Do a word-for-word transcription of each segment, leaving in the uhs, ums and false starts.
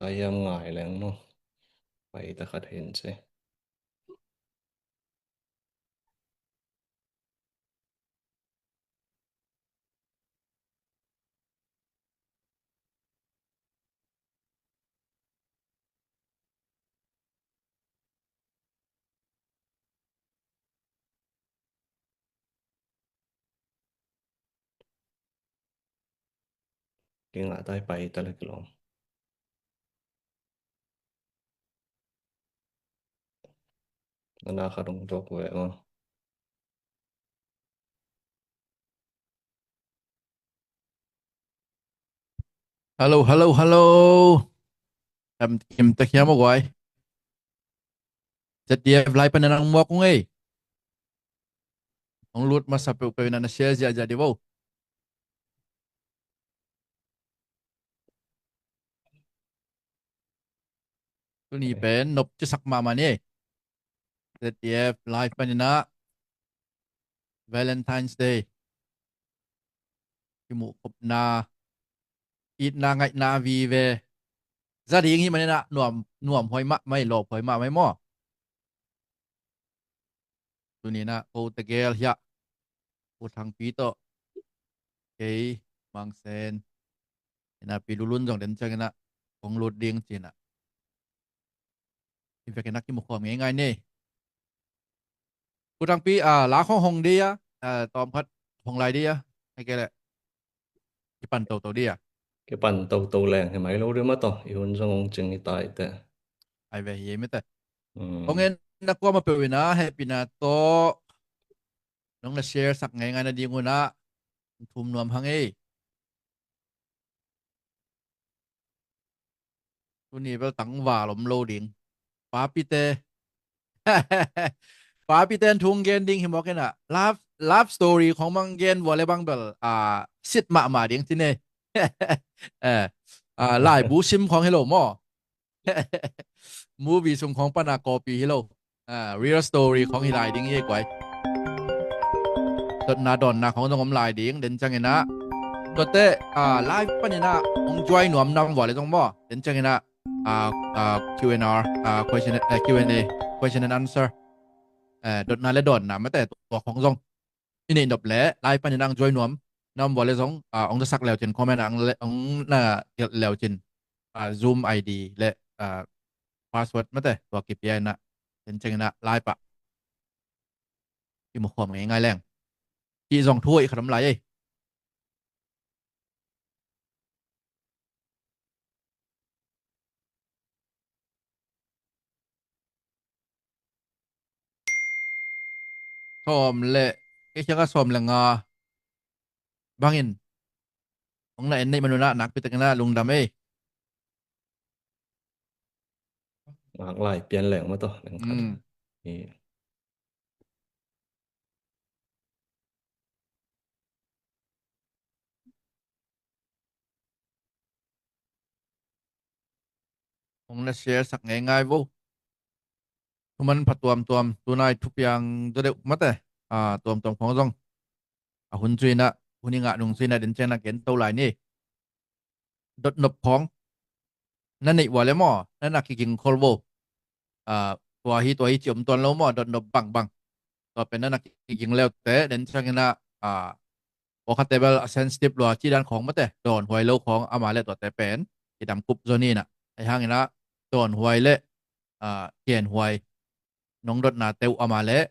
Pai hiam ngai leng maw. Pai ta khat hin ci. Kingah tai pai ta le kilawm. Nana khat hong tok ve maw. Hello, hello, hello. Em, kim tek hiam aw guai. Z D F live pan nang muak ung ei. Hong lut masa peuhpeuh in na share ziahziah di vo. Tuni pen nop cisak mahmah ni. Z D F live panin ah Valentine's Day kimuh khopna, itna ngaihna vive za ding hi manin ah nuam, nuam huai mahmah hi, lawp huai mahmah hi maw. Tuni in ah ko tegel hiah, ko Thangpi tawh, kei Mang Sen, in ah Pi Lulun zong den ciangin ah kong lut ding ci-in ah i vekin ah kimukhawm ngeingai ni. Ko Thangpi, ah, la khong hong dih a, ah, tawm khat hong lai dih a, a kei leh kipan toto dih a. Kipan toto leng hi mai lo dih mah tawh, i hun zong hong cing hi ta hi teh. Ai ve hi ei mite. Hmm. Hong en na kuamah peuh in ah hehpihna tawh nong na share sak ngeingai nading un ah thum nuam hang ei. Tuni bel tangval om lo ding. Papite, papite in thu gen ding hi mawk in ah, love, love story khong bang gen vua le bang bel, ah, sit mahmah ding ci ni. Eh, ah, laibu sim khong hi lo maw. Movie sung khong pan a copy hi lo. Ah, real story khong hi lai ding hi ei guai. Dotna dawnna khong zong om lai ding den ciangin ah. Tuate, ah, live panin ah hong join nuam nam vua le zong maw, den ciangin ah, ah, ah, Q and R, ah, question, eh, Q and A, question and answer, eh, dotna le dawnna mate, tua khong zong i neih nop leh live panin ah hong join nuam nam vua le zong, ah, hong zasak leu cin comment ah hong le, hong na gelh leu cin, ah, Zoom I D le, ah, password mate, tua kipia in ah, den ciangin ah live ah kimukhawm ngeingai leng. Hih zong thu hoih khat om lai ei. Sawm le, kei ciang ah sawm le nga bangin hong na en neih man un ah nakpi takin ah lungdam ei. Ngak lai pian leng mah tawh leng khat. Mm. Hi. Hong na share sak ngeingai vo. Thuman pha tuamtuam, tunai thupiang deuhdeuh mate, ah, tuamtuam khong zong, a hun cu in ah, hun i ngah nung cu in ah den ciang na gen to lai ni. Dotnop khong na neih vua le maw, na na kiging khol vo. Ah, tua hi, tua hi ci om tuan lo maw, dotnop bangbang. Tua pen na na kiging leute den ciangin ah, ah, pawlkhatte bel a sensitive lua cih dan khong mate, dawnhuai lo khong ama le tuate pen i dam kup zaw ni in ah. Ahi hangin ah dawnhuai le, ah, genhuai nong dotnate uh ama le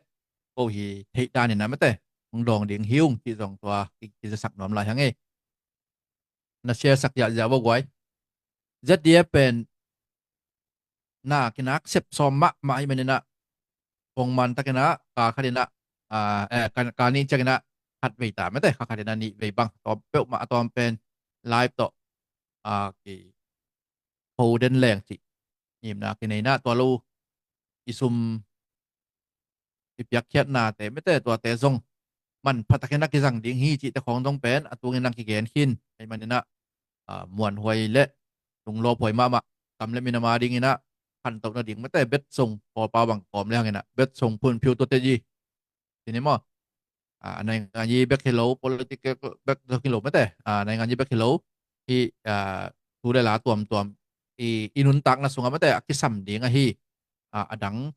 ko hi theih dan in ah mate, hong dawng ding hi ung cih zong tua ki, kizasak nuam lai hang ei. Na share sak ziahziah vo guai. Z D F pen na kinak sep sawm mahmah hi manin ah, pongman takin ah, ka khat in ah, ah, eh, ka, ka nih ciangin ah khat vei ta mate, ka khat in ah nih vei bang, tawm peuhmah a tawm pen live tawh, ah, ki pho den leng cih ngimna kinei in ah, tua lo i sum i piakkhiatnate mate, tuate zong manpha takin a kizang ding hi cihte khong zong pen a tungin a kigen khin. Ahi manin ah, ah, muanhuai le lunglawphuai mahmah, kam le minam a dingin ah khantoh nading mate, bet song, Kawlpau bang kawm le hangin ah bet song phunphiu tuate ji. Ci ni maw. Ah, naingan yi bek hi lo, political bek zong hi lo mate. Ah, naingan yi bek hi lo. Hih, ah, thu le la tuamtuam i, i nuntakna sungah mate a kisam ding ahi. A, a dang,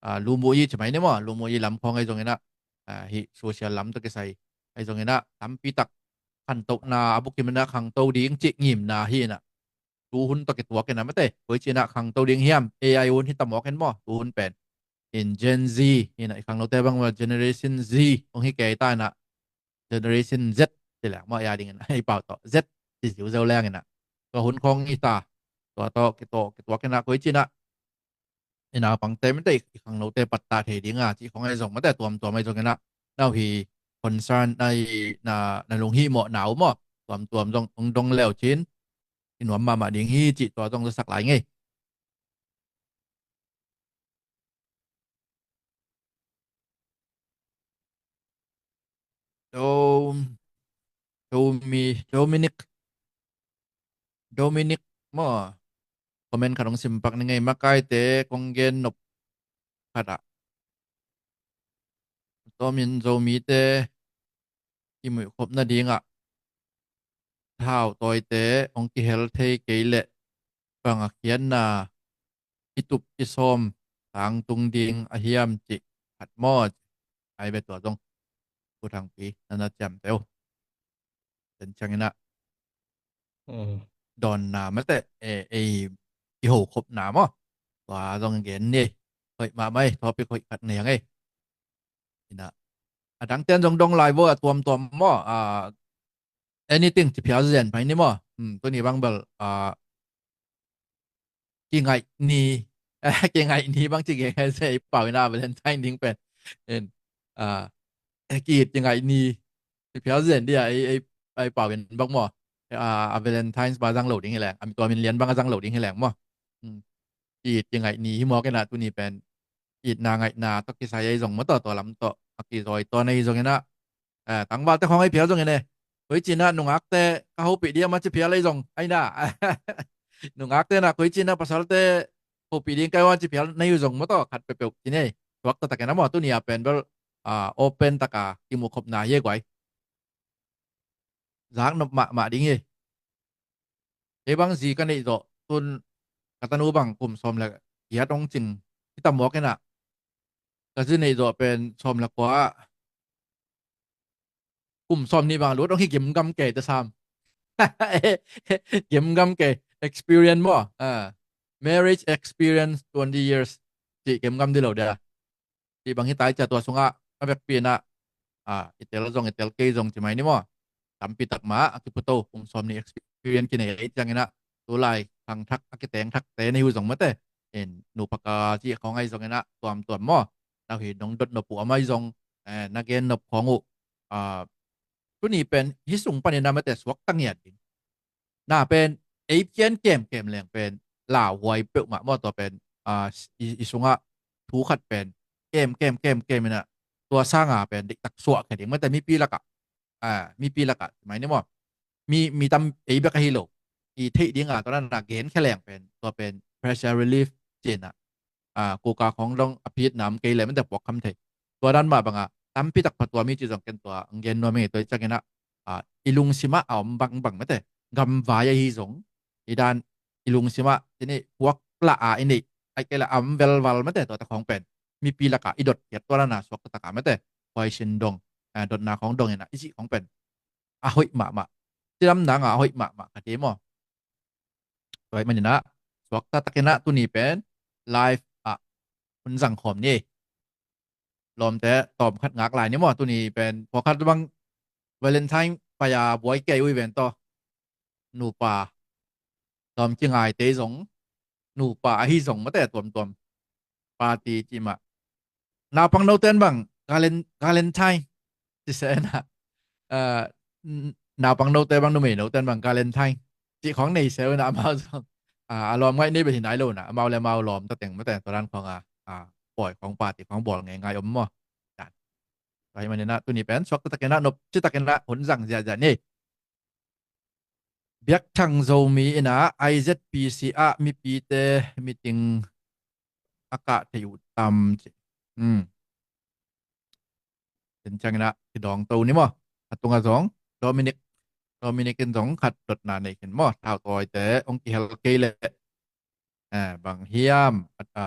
a, lumuh i ci mai ni maw, lumuh i lam khawng ahi zonginah, a, hih social lam tawh kisai ahi zonginah tampitak khantohna a bukim inah khangto ding cih ngimna hi inah. Tuhun tawh kituak inah mate, koici inah khangto ding hiam, A I hun hi tamawk hen maw, tuhun pen. In Gen Z inah i khangnote bang maw, Generation Z hong hi kei ta inah, Generation Z ci leng maw, a dingin i pau tawh Z ci ziuzeu leng inah. Tua hun khawng hi ta, tua tawh kituak, kituak inah koici inah i naupangte mate, i khangnote pattah thei dinga cih khawng ahi zong mate, tuamtuam ahi zonginah nau hi concern na, na, na lunghihmawhna uh maw, tuamtuam zong hong dong leu cin i nuam mahmah ding hi cih tua zong zasak lai ngei. Dom, Domi, Dominic, Dominic maw, comment khat hong simpak ni ngei, makaite kong gen nop khat ah, tomin Zomite i muihkhopna dingah thau tawite hong kihel thei kei leh bang a khiatna i tup i sawm tangtung ding a hiam cih khat maw ci. Ai ve tua zong Pu Thangpi na na ciamteh uh. Ten cianginah dawnna mate, ei i hokhopna maw, tua zong gen ni. Hoih mahmah ei, topic hoih khat nei ang ei. Inah a dangten zong dong lai vo a, tuamtuam maw, a, anything ci phial zen pai ni maw. Hmm, tuni bang bel, a, kingaih ni, kingaih ni bang ci geng he se i pau inah Valentine ding pen. In, a, ki-it kingaih ni ci phial zen dia, ei, ei, ei pau in bang maw. A, a Valentine's ba zang lo ding hi leng, a mi tua min lian bang a zang lo ding hi leng maw. Hmm. Ki-it kingaih ni hi mawk inah tuni pen itna ngaihna tawh kisai ahi zong maw, tua, tua lam tawh a kizawi tua na hi zonginah, a, tangvalte khawng ahi phial zongin e. Koici inah nungakte ka hopih ding a maw ci phial ahi zong ahi na. Nungakte inah koici inah pasalte hopih ding ka hi a maw ci phial na hi uh zong maw, tua khat peuhpeuh ci nei. Tuak taktak inah maw, tuni a pen bel, a, open taka kimuhkhopna hi e guai. Zaknop mahmah ding hi. Kei bang zi ka neih zawh, tun ka tanu bang kum sawm le giat hong cing hi ta mawk inah, ka zi neih zawh pen sawm le kua ah, kum sawm nih bang lut hong hi, gemgam kei ta sam. Gemgam kei, experience maw, a, marriage experience twenty years cih gemgam dih lo dia. Cih bang hi ta i cia, tua sungah a vekpi inah, a, i tel zong i tel kei zong ci mai ni maw, tampi tak mah a kiputo, kum sawm nih experience kinei ahi cianginah tulai khangthak a kitengthakte na hi uh zong mate, in nupa ka cih khawng ahi zonginah tuamtuam maw, na hi nong dot nop uh a maw ahi zong, eh, na gen nop khawng uh, a, tuni pen hih sung panin a mate suakta ngiat ding. Na pen ei pian kemkem leng pen lauhuai peuhmah maw, tua pen, a, i, i sungah thu khat pen kemkem kemkem inah tua sanga pen diktak suahkhia ding mate, mipi lakah, a, mipi lakah mai ni maw. Mi, mi tam ei bek ahi lo, i theih dinga tua na genkhia leng pen tua pen pressure relief ci inah, a, kuka khawng dong a phitna om kei leh mate puak kham thei. Tua dan mah banga tampi tak pha tua mi ci zong ken tua ang gen nuam ing ei. Tua i cianginah, a, i lungsimah a om bangbang mate, gamvai ahi zong, i dan i lungsimah i neih puak lah a i neih, ai kei lah a om velval mate, tuate khawng pen mipi lakah i dotkhiat tua na na suakta takah mate, huaisin dong, a, dotna khawng dong inah i cih khawng pen a hoih mahmah, cidam nanga a hoih mahmah ka ti maw. Tua ahih maninah suakta takinah tuni pen live ah hun zang khawm ni. Lawmte tawm khat ngak lai ni maw, tuni pen pawlkhat bang Valentine pai-a buai kei uh hi ven taw. Nupa tawm kingaite zong, nupa ahi zong mate tuamtuam. Party cih mah. Naupang note in bang Valen-, Valentine ci se inah, ah, n-, naupang note bang, numei note in bang Valentine cih khawng nei se uh inah amau zong, ah, a lawm ngaih nei bel hi nai lo inah, amau le amau lawm tateng mate tua dan khawng a, ah, pawi khawng party khawng bawl ngeingai om maw. Tua ahih maninah tuni pen suakta takinah nopci takinah hun zang ziahziah ni. Biakthang Zomi inah I Z P C ah mipite meeting a kah thei uh tam ci. Hmm. Ken cianginah kidawngto ni maw. A tungah zong Dominic, Dominic in zong khat dotna nei khin maw. Thautawite hong kihel kei leh eh, bang hiam, a, a,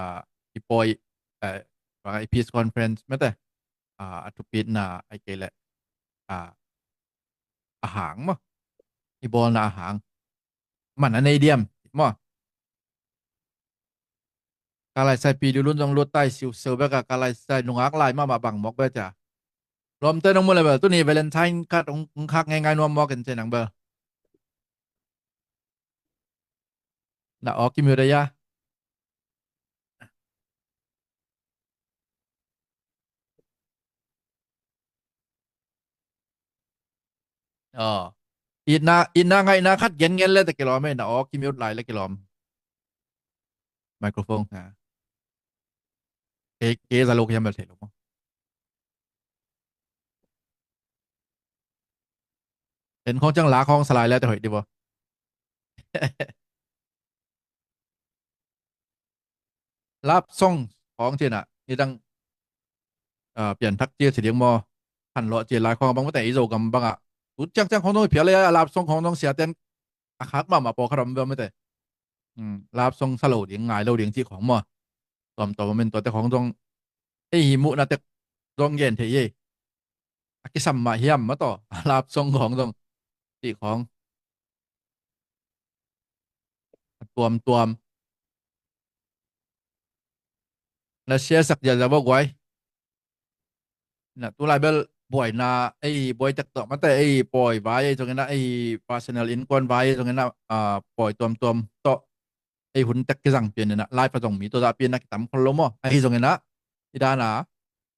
i pawi, eh, bang a i peace conference mete, a, a thupitna ai kei leh, a, a hang maw, i bawlna a hang man a nei diam maw. Ka laisai pi dulun zong lut tai siuseu bek a, ka laisai nungak lai mahmah bang mawk bek cia. Lawmte nong mu le bel tuni Valentine khat hong, hong khak ngeingai nuam mawk in cia nang bel. Na aw kimute ya. Aw. Itna, itna ngaihna khat gen ngen le te kilawm e, na aw kimute lai le kilawm. Microphone ha. Ke, ke za lo ke yam bel thei lo maw. En khong ciang la khong salai le te hoih di bo. Love song khong cina nidang, ah, pian thak cia ci ding maw. Han lawh cia lai khong bang mate i Zogam bangah tu ciangciang khong dong i phial le a love song khong dong siaten a khak mahmah pawlkhat om bang mate. Hmm, love song sa lo ding ngai lo ding cih khong maw. Tuamtuam om in tuate khong dong ei hi muhna tek dong gen thei ei. A kisam mah hiam maw taw a love song khong dong cih khong. A tuamtuam. Na siasak ziahziah bawk guai. Na tulai bel buaina ei buai tek tawh mate ei pawi vai ei zongin ah ei personal innkuan vai ei zongin ah, ah, pawi tuamtuam tawh ei hun tek kizang pian in ah life a zong mi tua zah pian a kitam khol lo maw. Ahi zongin ah i dana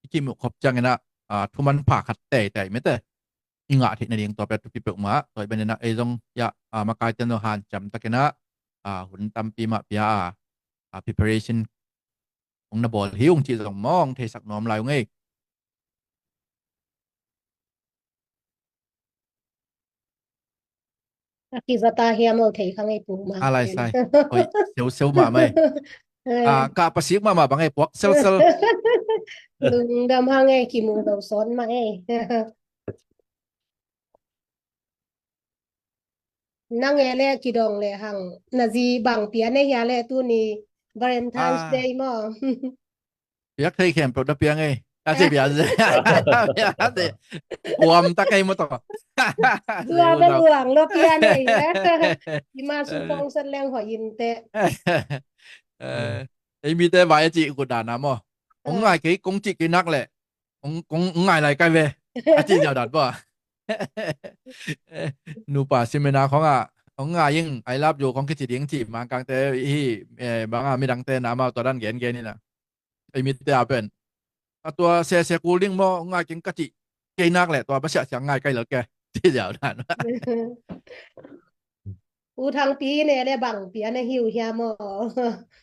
i kimuh khop ciangin ah, ah, thuman pha khat teitei mete i ngah theih nading tua pia thupi peuhmah tua i benin ah ei zong iah, ah, makaite no hanciam takin ah, ah, hun tampi mah pia a, ah, preparation hong na bawl hi ung cih zong mawng theisak nuam lai ung ei. A kizata hiam lo thei kha ngei puk mah. A lai sai. Hoih, seu seu mah mai. A, ka pasik mah mah bang ei puak sel sel. Lungdam hang ei kimu lo sawt mah ei. Nang e le kidong le hang na zi bang pia ne hia le tuni Valentine's Day maw. Piak thei khempeuh na piang ei. A ci bia ze. Uam tak ei maw taw. Tua bel uang lo pian ei. Ima su kong sen leng hoih in te. Ei mite vai a ci kut dana maw. Kong ngai kei kong ci kei nak le. Kong, kong ngai lai kai ve. A ci ziau dat bua. Nupa simina khong a kong ngai ing I love you kong kici ding ci mangkangte hi, eh, banga midangte na mau tua dan gen gen ina. Ei mite a pen a tua sese kul ding maw ngai king ka ci kei nak le tua ba siah siang ngai kai lel ke. Ci ziau dan. U Thangpi ne le bang pia na hiu hia maw.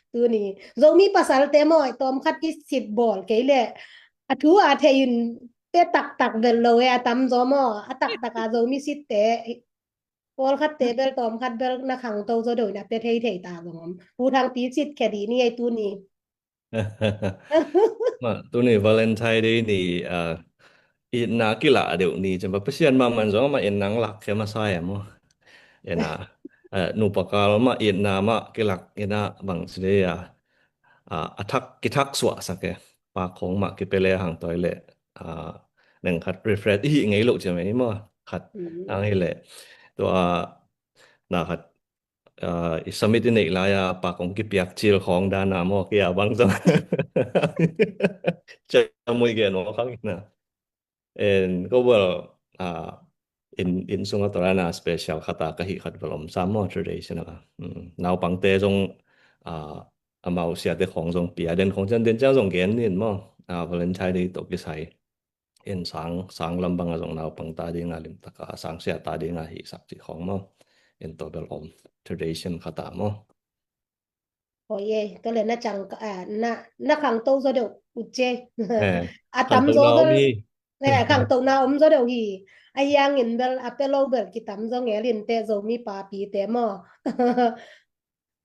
Tuni Zomi pasalte maw tawm khat i sit bawl kei le a thu a thei in pe taktak bel lo e a tam zaw maw a taktak a Zomi sitte. Pawlkhatte bel tawm khat bel na khangto zaw deuh in a pe thei thei ta zong om. U Thangpi sit khe dih ni ei tuni. Mah, tuni Valentine Day ni, ah, itna kilah deuh ni cin ba Pasian mah man zong amah itna lak khia masa e maw. Ena, ah, nupa kal mah itna mah kilak ina bang ci dei a, ah, a thak, kithak suahsak e. Pa khong mah kipia le hang toi le, ah, neng khat refresh i hih ngei loh ci mei maw. Khat ang hi le. Tua, na khat ah, i summit i neih lai-a pa kong kipiak cil khawng dana maw kia bang zong. Ciamui gen maw khang ina. En ko bel, ah, inn, inn sungah tua dana special khata ka hih khat bel om sam maw traditional a. Hmm. Naupangte zong, ah, amau siate khawng zong pia den khawng cian den ciang zong gen nin maw. Ah, Valentine Day tawh kisai. En sang, sang lam banga zong naupang ta dinga limtaka sang sia ta dinga hisak cih khawng maw. En tua bel om tradition khata maw. Oi e, tua le na cang, ah, na, na khangto zaw deuh uce. Eh, a tam zaw bel. Eh, khangto na om zaw deuh hi. A hiangin bel, a pe lo bel kitam zaw ngelin te Zomi papi te maw.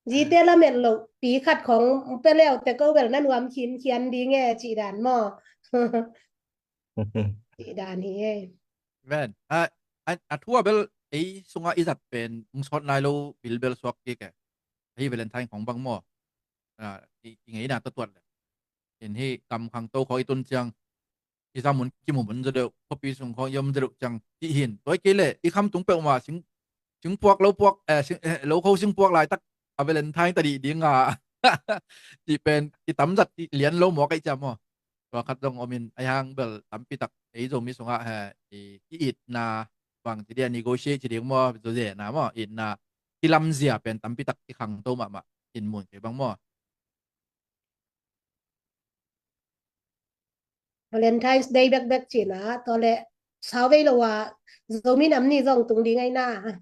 Zite lamet loh pi khat khong pe leu te ko bel na nuam khin khian ding e cih dan maw. Cih dan hi e. Ven, a, a, a thu a bel ei sunga i zat pen ung sawt nai lo bilbel suak kik e. Hei Valentine khong bang maw. ah, i, i ngeina tawh tuat le. In hih gam khangto khawng i tun ciang i zam un kimu mun zaw deuh, khuapi sung khawng i om zaw deuh ciang cih hin. Tua hi kei leh i khamtung peuhmah sing, singpuak lo puak, eh, sing, eh, lo kho singpuak laitak a Valentine ta dih ding a cih pen i tamzat i lian lo mawk aih ciam maw? Tua khat zong om in, ahi hang bel tampi tak ei Zomi sungah he, i, i itna bang ci dia, negotiate ci ding maw, zozena maw, itna kilamzia pen tampi tak i khangto mahmah in mun kei bang maw? Valentine's Day bekbek cihna, tua leh sau vei lo a, Zomi nam ni zong tung ding ahi na.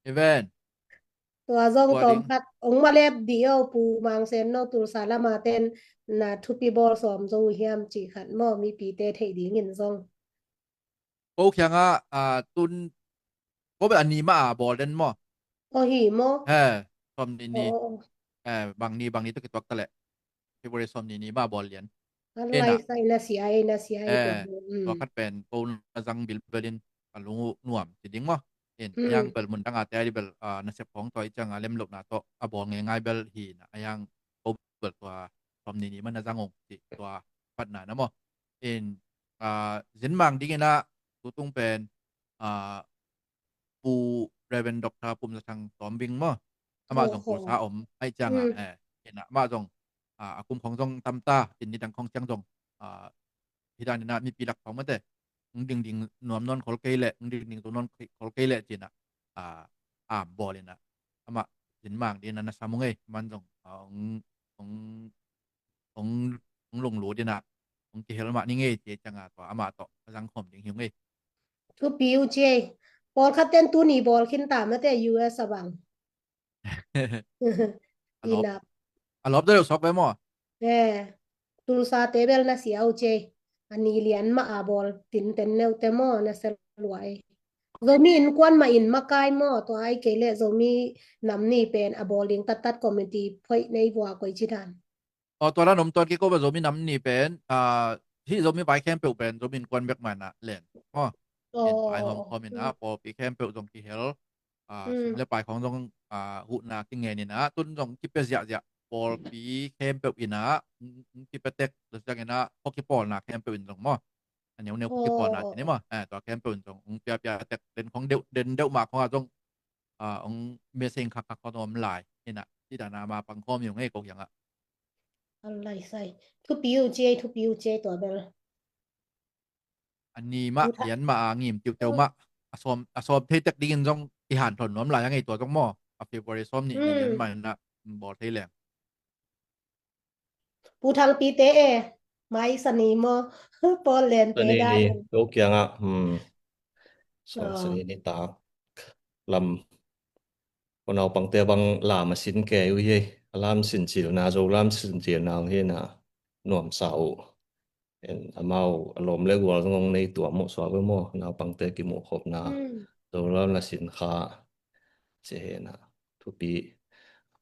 Even. Tua zong tua tawm ding khat, ong malep dih o, Pu Mang Sen no Tulsa lama ten na thupi bawl sawm zo uh hiam cih khat maw, mipite theih dingin zong. Ko kiangah, ah, tun, ko bel a ni mah a bawl den maw? Aw hi maw? He, sawm ni ni. Aw, aw, aw. Eh, bang ni, bang ni tawh kituak ta leh. February sawm ni ni mah a bawl lian. A lai sai na sia ei, na sia ei. Eh, tua khat pen ko na zang bilbel in a lung uh nuam ci ding maw? In, a hiang bel mun dang a te ai bel, ah, nasep khawng tua i ciang a lem lohna tawh a bawl ngeingai bel hi na, a hiang ko bel tua sawm ni ni mah na zang ong ci tua patna na maw? In, ah, zin mang dingin ah tutung pen, ah, Pu Reverend Doctor Pum Za Thang Tawm Bing maw? Amah zong Tulsa om aih ciangah, eh, in ah amah zong, ah, a kum khawng zong tamta, in nidang khawng ciang zong, ah, hi dan in ah mipi lak khawng mate, ong dingding nuam nawn khol kei leh, ong dingding zo nawn khol kei leh ci in ah, ah, am bawl in ah amah zin mang ding in ah na sam ong ei, man zong, ah, ong, ong ong, ong lunglut in ah ong kihel mah ni ngei ci ciangah tua amah tawh a zang khawm ding hi ung ei. Thupi uh ci ei. Pawlkhat ten tuni bawl khin ta mate U S a bang. A lawp, a lawp deuh sawk ve maw? Eh, Tulsa te bel na sia uh ci ei. A ni lian mah a bawl tinten neute maw, na sia lua ei. Zomi innkuan mah in makai maw, tua ai kei leh Zomi nam ni pen a bawl ding tattat committee phoih nei vua koi ci dan. Aw, tua dan om tuan kei ko bel Zomi nam ni pen, ah, hih Zomi vai khempeuh pen Zomi innkuan bek mah in ah len. Aw, in vai hawm khawm in ah pawlpi khempeuh zong kihel, ah, sum le pai khawng zong, ah, huhna kingen in ah tun zong kipia ziahziah, pawlpi khempeuh in ah, mm, mm, kipia tek, tua ciang in ah khua kipawlna khempeuh in zong maw? A neuneu khua kipawlna ci ni maw? Eh, tua khempeuh in zong ong piapia tek, den khawng deuh, den deuh mah khawng ah zong, ah, ong message khakkhak khawng om lai in ah, ci dan a ma pang khawm hi ung ei ko kiangah. A lai sai. Thupi uh ci ei, thupi uh ci ei tua bel. A ni mah, lian mah a ngim tiuhteu mah, a sawm, a sawm thei tek dingin zong i hanthawn nuam lai a ngei tua zong maw? A February sawm nih ni lian mah in ah bawl thei leng. Pu Thangpi te e, mai sani maw? Paul Len te dan. Ko kiangah, hmm. Sawm sani ni tak lam. Ko naupangte bang lam a sin kei uh hi. A lam sin cilna, Zo lam sin cilna uh hi na, nuamsa uh. En, amau a lawm le gual zong ong nei tuam uh suak uh maw, naupangte kimuh khopna. Zo lam na sin kha. Ci hi na, thupi.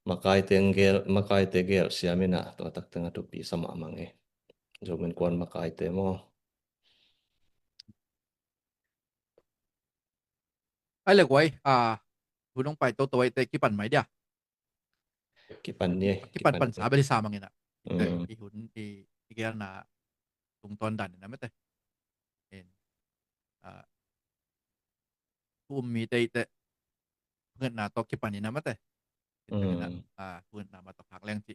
Makaite gel, makaite gel siam in ah, tua tak teng a thupi sa mahmah ing. Zomi innkuan makaite maw? Ai le guai, ah, hun ong pai toto ai te kipan mai dia. Kipan ni, kipan pan sa bel hi sa mang in ah. I hun i, i gelna tungtawn dan in ah mate. In, ah, thu um mite i te, ngetna tawh kipan in ah mate. Kipan in ah, ah, ngetna mah tawh khak leng ci.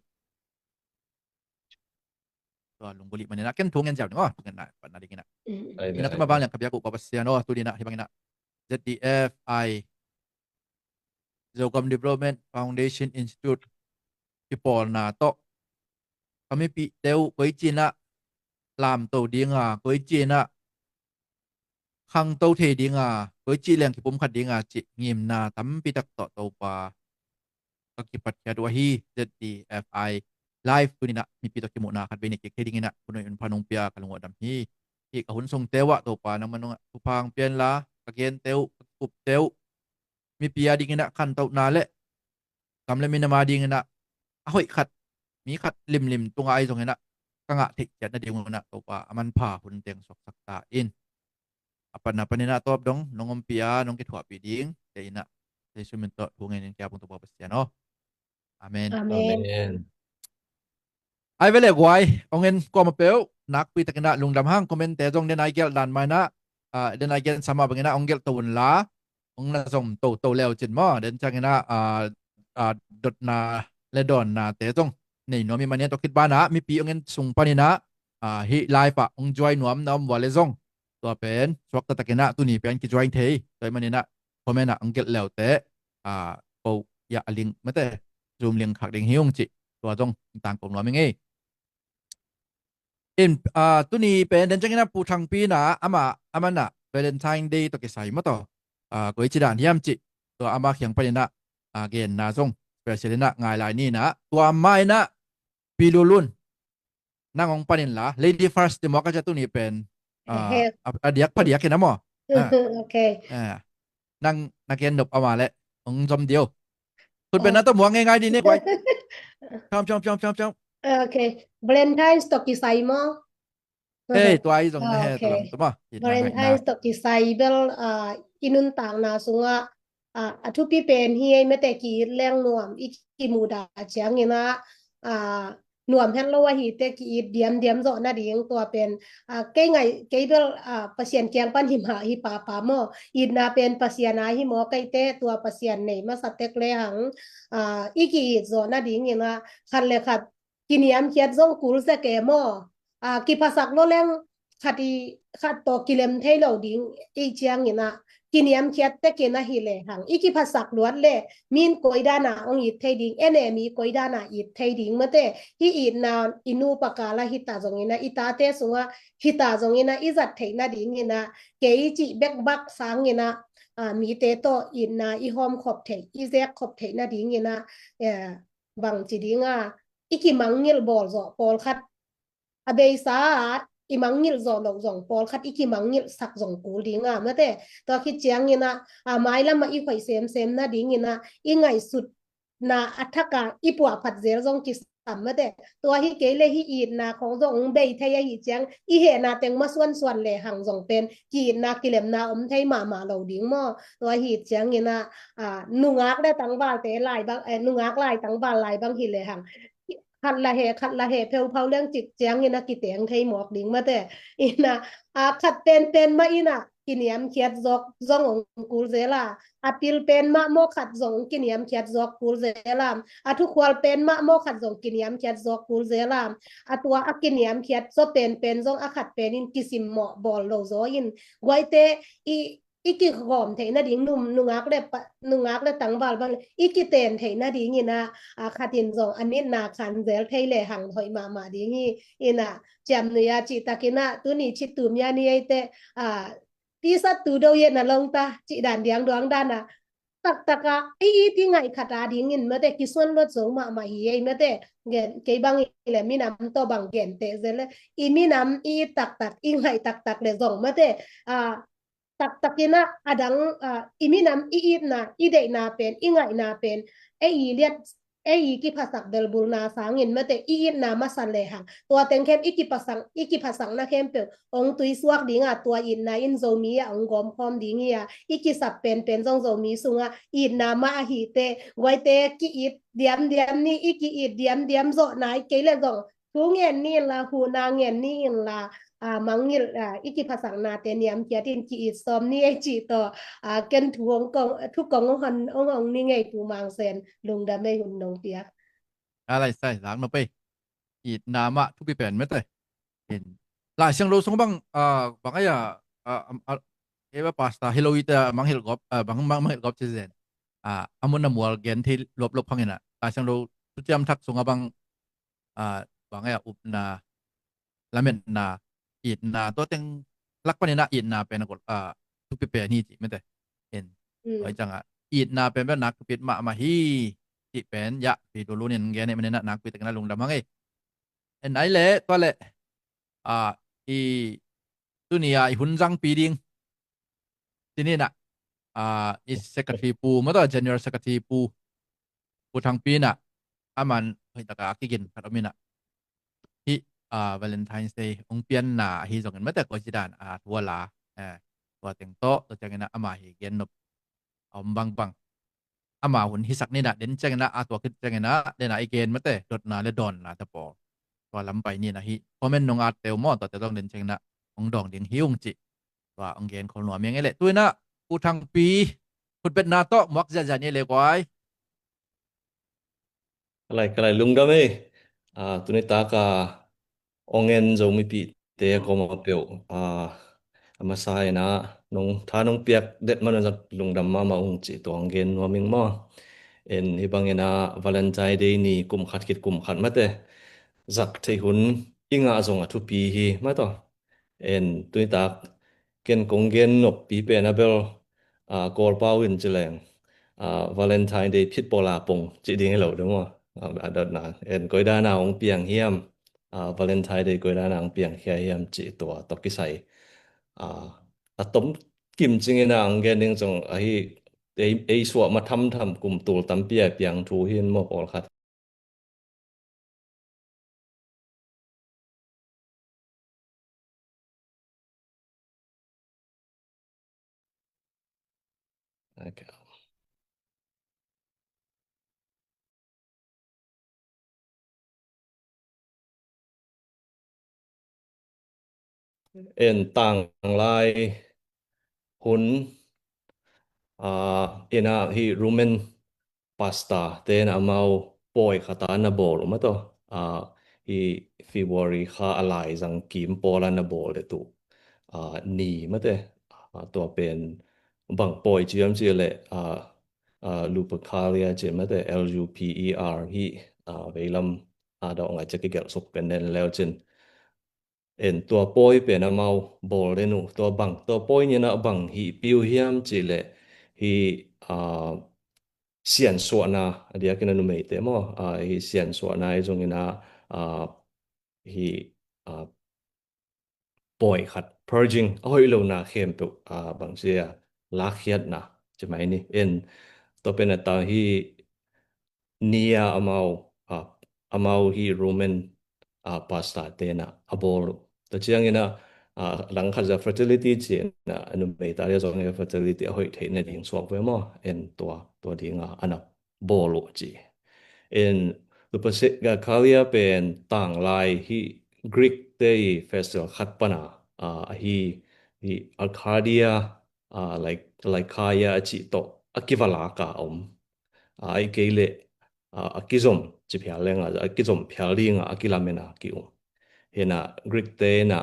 Tua lunggulh ih manin ah ken thu ngen ziau ding aw, thu ngen na, pan na ding in ah. Ina tuma bang liang ka biak uh pa Pasian aw, tu ding in ah, hi bang in ah Z D F I, Zogam Development Foundation Institute kipawlna tawh ka mipihte uh koici in ah lamto ding a, koici in ah khangto thei ding a, koici leng kipumkhat ding a cih ngimna tampi tak tawh Topa ka kipatkhiat uh ahi. Z D F I live tuni in ah mipi tawh kimuhna khat vei nei kik thei ding in ah hun hoih hun pha nong pia ka lungawh dam hi. Hih ka hun sungte uh ah Topa nangmah nungah thupha hong pia inla, ka gente uh, ka kikupte uh, mipi a ding in ah khantohna le gam le minam a ding in ah a hoih khat, mi khat limlim tungah ahi zong in ah ka ngah theih ciat nading un ah Topa a manpha hun teng suaksak ta in. A pan a pan in ah tawp dong nong ompih a nong kithuahpih ding te in ah Jesu min tawh thu ngen in kiap ung Topa Pasian aw. Amen. Amen. Ai vele guai, ong en kuamah peuh nakpi takin ah lungdam hang. Comment te zong den ai gelh dan mah in ah, ah, den ai gen sama bangin ah ong gelh to un la, ong na zom toto leu cin maw. Den ciangin ah, ah, ah, dotna le dawnna te zong nei nuam i mah ni. Tua khit banah mipi ong en sung panin ah, ah, hih live ah ong join nuam na om vua le zong, tua pen suakta takin ah tuni pen kijoin thei. Tua i manin ah comment ah ong gelh leute, ah, ko ya a link mate, Zoom link khak ding hi ung cih, tua zong tangkong nuam i ngei. In, ah, tuni pen den ciangin ah Pu Thangpi in ah ama, aman ah Valentine Day tawh kisai maw tawh, ah, koi ci dan hiam cih, tua ama kiang panin ah, ah, genna zong special in ah ngai lai ni in ah, tua mah in ah Pi Lulun, nang ong panin la, lady first ti maw ka cia tuni pen, ah, a, a diak pha diak in ah maw. Ah, nang na gen nop ama le ong zom dio. Khut pen na tawh muang ngeingai di ne guai. Piam, piam, piam, piam, piam. Ok. Valentine's tawh kisai maw? Hei, tua i zong na he, tua lam tua maw. Valentine's tawh kisai bel, ah, i nuntakna sungah, ah, a thupi pen hi ei mate, ki-it leng nuam, i kimudah ciangin ah, ah, nuam het lo ahi te ki-it diamdiam zawh nading tua pen, ah, kei ngai, kei bel, ah, Pasian kiang pan hi mah hi papa maw, itna pen Pasian a hi maw, kei te tua Pasian nei masa tek le hang, ah, i ki-it zawh nadingin ah khat le khat kiniamkhiat zong kul zek e maw, ah, kiphasak lo leng khat i khat tawh kilem thei lo ding i ciangin ah, kiniamkhiat tekin ahi le hang i kiphasak luat le min koi dana ong it thei ding, enemy koi dana it thei ding mate. Hih itna i nupa kala hita zongin ah, i tate sungah hita zongin ah, i zat theih nadingin ah, kei cih bek bak sangin ah, ah, mite tawh itna i hawm khop theih, i zek khop theih nadingin ah, eh, bang ci ding a, i kimangngilh bawl zawh pawlkhat, a beisa ah i mangngilh zawh loh zong pawlkhat i kimangngilh sak zong kul ding a mate. Tua khit ciangin ah, a, mailam ah i hoih semsem nadingin ah, i ngaihsutna a thak a i puahphat zel zong kisam mate. Tua hi kei le hih itna khong zong bei thei ahi ciang, i hehna teng masuansuan le hang zong pen ki-itna kilemna om thei mahmah lo ding maw. Tua hi ciangin ah, a, nungak le tangvalte lai bang, eh, nungak lai tangval lai bang hi le hang khat la he, khat la he pheuphau leng cik ciangin ah kiteng thei mawk ding mate. In ah, a, khat penpen mah in ah kiniamkhiat zawk zong ong kul zel a, a pil pen mah maw khat zong kiniamkhiat zawk kul zel a, a thukhual pen mah maw khat zong kiniamkhiat zawk kul zel a, a tua a kiniamkhiat zaw penpen zong a khat pen in kisimmawh bawl lo zaw in, guaite i i kigawm theih nading, num, nungak le pa, nungak le tangval bang le i kiten theih nadingin ah, a, khat in zong a nitna khan zel thei le hang hoih mahmah ding hi. In ah ciamnuih a cihtakin ah tuni cittu mia ni ei te, a, tisa tu do ye na long ta cih dan diang duang dan ah, taktak ah i it i ngaih khat a dingin mate kisuan luat zo mahmah hi ei mate. Gen, kei bang i le minam tawh bang gen teh zel le, i minam i it taktak, i ngaih taktak le zong mate, a, taktakin ah a dang, ah, i minam i itna, i deihna pen, i ngaihna pen, ei i liat, ei i kiphasak belbulna sangin mate i itna masa le hang, tua teng khem i kiphasak, i kiphasakna khempeuh ong tuisuak ding a, tua itna in Zomi ah ong gawmkhawm ding hi a, i kisap penpen zong Zomi sungah itna mah ahi te, guaite ki-it diamdiam ni, i ki-it diamdiam zawh nai kei le zong thu ngen ni in la, huhna ngen ni in la, a, mangngilh, a, i kiphasaknate niamkhiat in ki-it sawm ni ei cih tawh, a, ken thu hong kong, thu kong hong hon, hong hong ni ngei Pu Mang Sen, lungdam ei hun nong piak. A lai sai lak no pei. Itna mah thupi pen mate. In. Lai Siangtho sung bang, a, bang ai a, a, a, a, eva pasta hi lo i te a manghilh gawp, a, bang mang, manghilh gawp ci zen. A, a mun a mual gen thei lop lop hangin ah. Lai Siangtho Thuciam Thak sungah bang, a, bang ai a upna, lametna, itna, tua teng lak panin ah itna pen a gol, a, thupi pen hi cih mate. In. Mm. Tua hi ciangah itna pen pen nak thupi mahmah hi cih pen, ya, Pi Lulun in gen hi manin ah nakpi takin ah lungdam hang ei. In ai le, tua le, a, i tuni a i hun zangpi ding. Tuni in ah, a, i secretary pu, maw tawh, general secretary pu, Pu Thangpi in ah, aman hoih taka a kigin khat om in ah. Hih, a, Valentine's Day hong pianna ahi zongin mate koi ci dan, a, thu a la, eh, tua teng tawh, tua ciangin ah ama hi gen nop a om bangbang. Ama hun hisak ni in ah, den ciangin ah, a tua khit ciangin ah, den a i gen mate, dotna le dawnna te pawl. Tua lam pai ni na hi. Comment nong at teu maw, tua te zong den cengna hong dawng ding hi ung ci. Tua hong gen khol nuam ing ei leh. Tu inah U Thangpi khutbetna tawh muak ziahziah ni le guai. Ka lai, ka lai lungdam ei. Ah, tuni taka ong en Zomipihte koma peuh, ah, a masa inah nong tha nong piak det man un zak lungdam mahmah ung cih tua ong gen nuam ing maw. En hih bang inah Valentine Day ni kum khat khit kum khat mate zak theih hun i ngah zong a thupi hi mah tawh. En tuni tak ken kong gen noppi pen a bel, ah, Kawlpau in ci leng, ah, Valentine Day phit pawl a pong cih ding hi lo ding maw. Ah, a dotna en koi dana hong piang hiam, ah, Valentine Day koi dana hong piang khia hiam cih tua tawh kisai, ah, a tom kim cingin a hong gen ding zong ahi, ei, ei suah ma thamtham kum tul tampi a piang thu hi in maw pawlkhat. Okay. En tanglai hun, ah, inah hih Roman pastor te na amau pawi khata na bawl uh mah tawh, ah, hih February kha a lai zang kim pawla na bawl le tuh, ah, ni mate, ah, tua pen bang pawi ciam ci leh, ah, ah, Lupercalia ci mate, L U P E R hih, ah, veilam, ah, dawh ngai cia kigelh suk pen nen leu cin. En tua pawi pen amau bawl den uh, tua bang, tua pawi nina bang hih piu hiam ci leh hih, ah, siansuahna, a diakin a numeite maw, ah, hih siansuahna i zongina, ah, hih, ah, pawi khat, purging, a hoih lona khempeuh, ah, bangzia lakkhiatna ci mai ni. En tua pen a ta hih nia amau, ah, amau hih Roman, ah, pastor tena a bawl uh. Tua ciangina, ah, langkhat za fertility cina a numeita dia zong hih fertility a hoih theihna ding suak ve maw. En tua, tua dinga a na bawl uh ci. En Lupercalia pen tanglai hih Greek te i festival khat pana, ah, hih, hih Arcadia, ah, Lyc-, Lycaea a cih tawh a kivalaka om. Ah, a i kei leh, ah, a kizom ci phial lenga, a kizom phial dinga a kilamena ki-um. Hina Greek te na,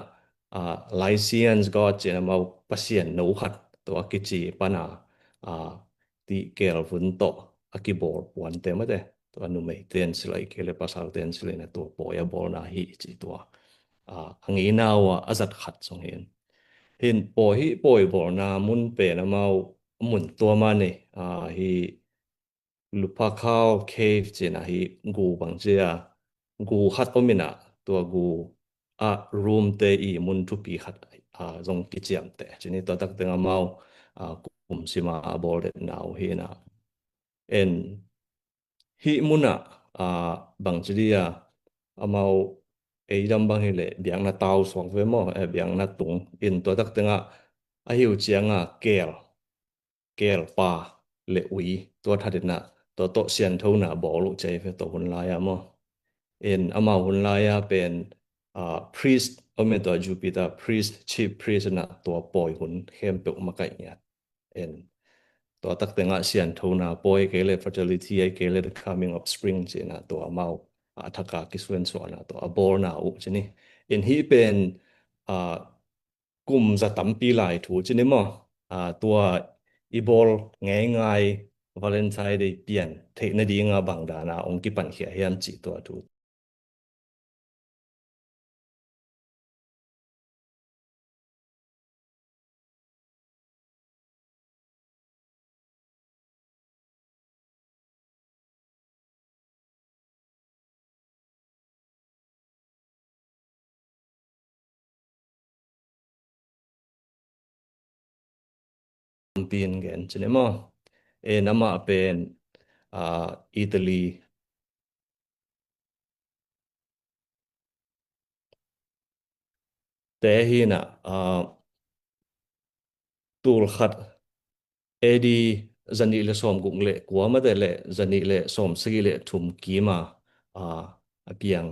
ah, Lycians god cina mau pasian no khat tua kici pana, ah, ti kelvun tawh a kibawl puante mate. Tua numei ten silai kei le pasal ten silai na tua pawi a bawlna hi ci tua, ah, a ngeina uh a zat khat zong hin. Hin pawi hi pawi bawlna mun pen amau mun tua mah ni, ah, hi Lupercal Cave cina hi gu bangzia, gu khat om ina tua gu a room te i mun thupi khat, ah, zong kiciamte. Cini tua tak teng amau, ah, kum sima a bawl det nau hi na. En hih muna, ah, bangci dia amau ei dam bang hi le biakna tau suak ve maw, eh, biakna tung. In tua tak tenga a hiu cianga kel, kelpa le ui tua thatina tua tawh sianthona bawl uh cei ve tua hun laia maw. In amau hun laia pen, ah, priest, omen tua Jupiter priest, chief priest na tua pawi hun khempeuh makaih ngiat. En tua tak tengah sianthona pawi kei le fertility ai kei le the coming of spring cina tua amau a thaka kisuansuahna tua a bawlna uh cini. En hih pen, ah, kum za tampi lai thu cini maw. Ah, tua i bawl ngeingai Valentine Day pian theih nadinga bang dana ong kipankhia hiam cih tua thu. Pin gen cine maw. E, nama pen, ah, Italy te hi na, ah, tul khat A D zanih le sawm guk le kua mate le zanih le sawm sagih le thum kima, ah, a piang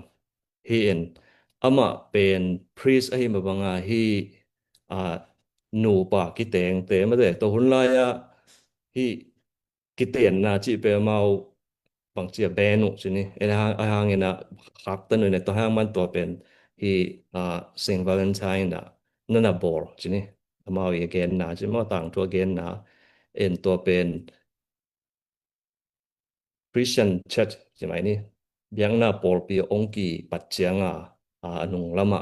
Hi in amah pen priest ahi mah banga hi, a, nupa kitengte mate, tua hun lai-a hi kitenna cih pen amau bangci a ban uh ci ni. En a hang, a hang in a khaktan uh in a tua hang man tua pen hi, a, Saint Valentine a nana bawl ci ni. Amau i a genna ci maw, tangthu a genna en tua pen Christian Church ci mai ni. Biakna pawlpi a ong kipat cianga, a, a nung lama,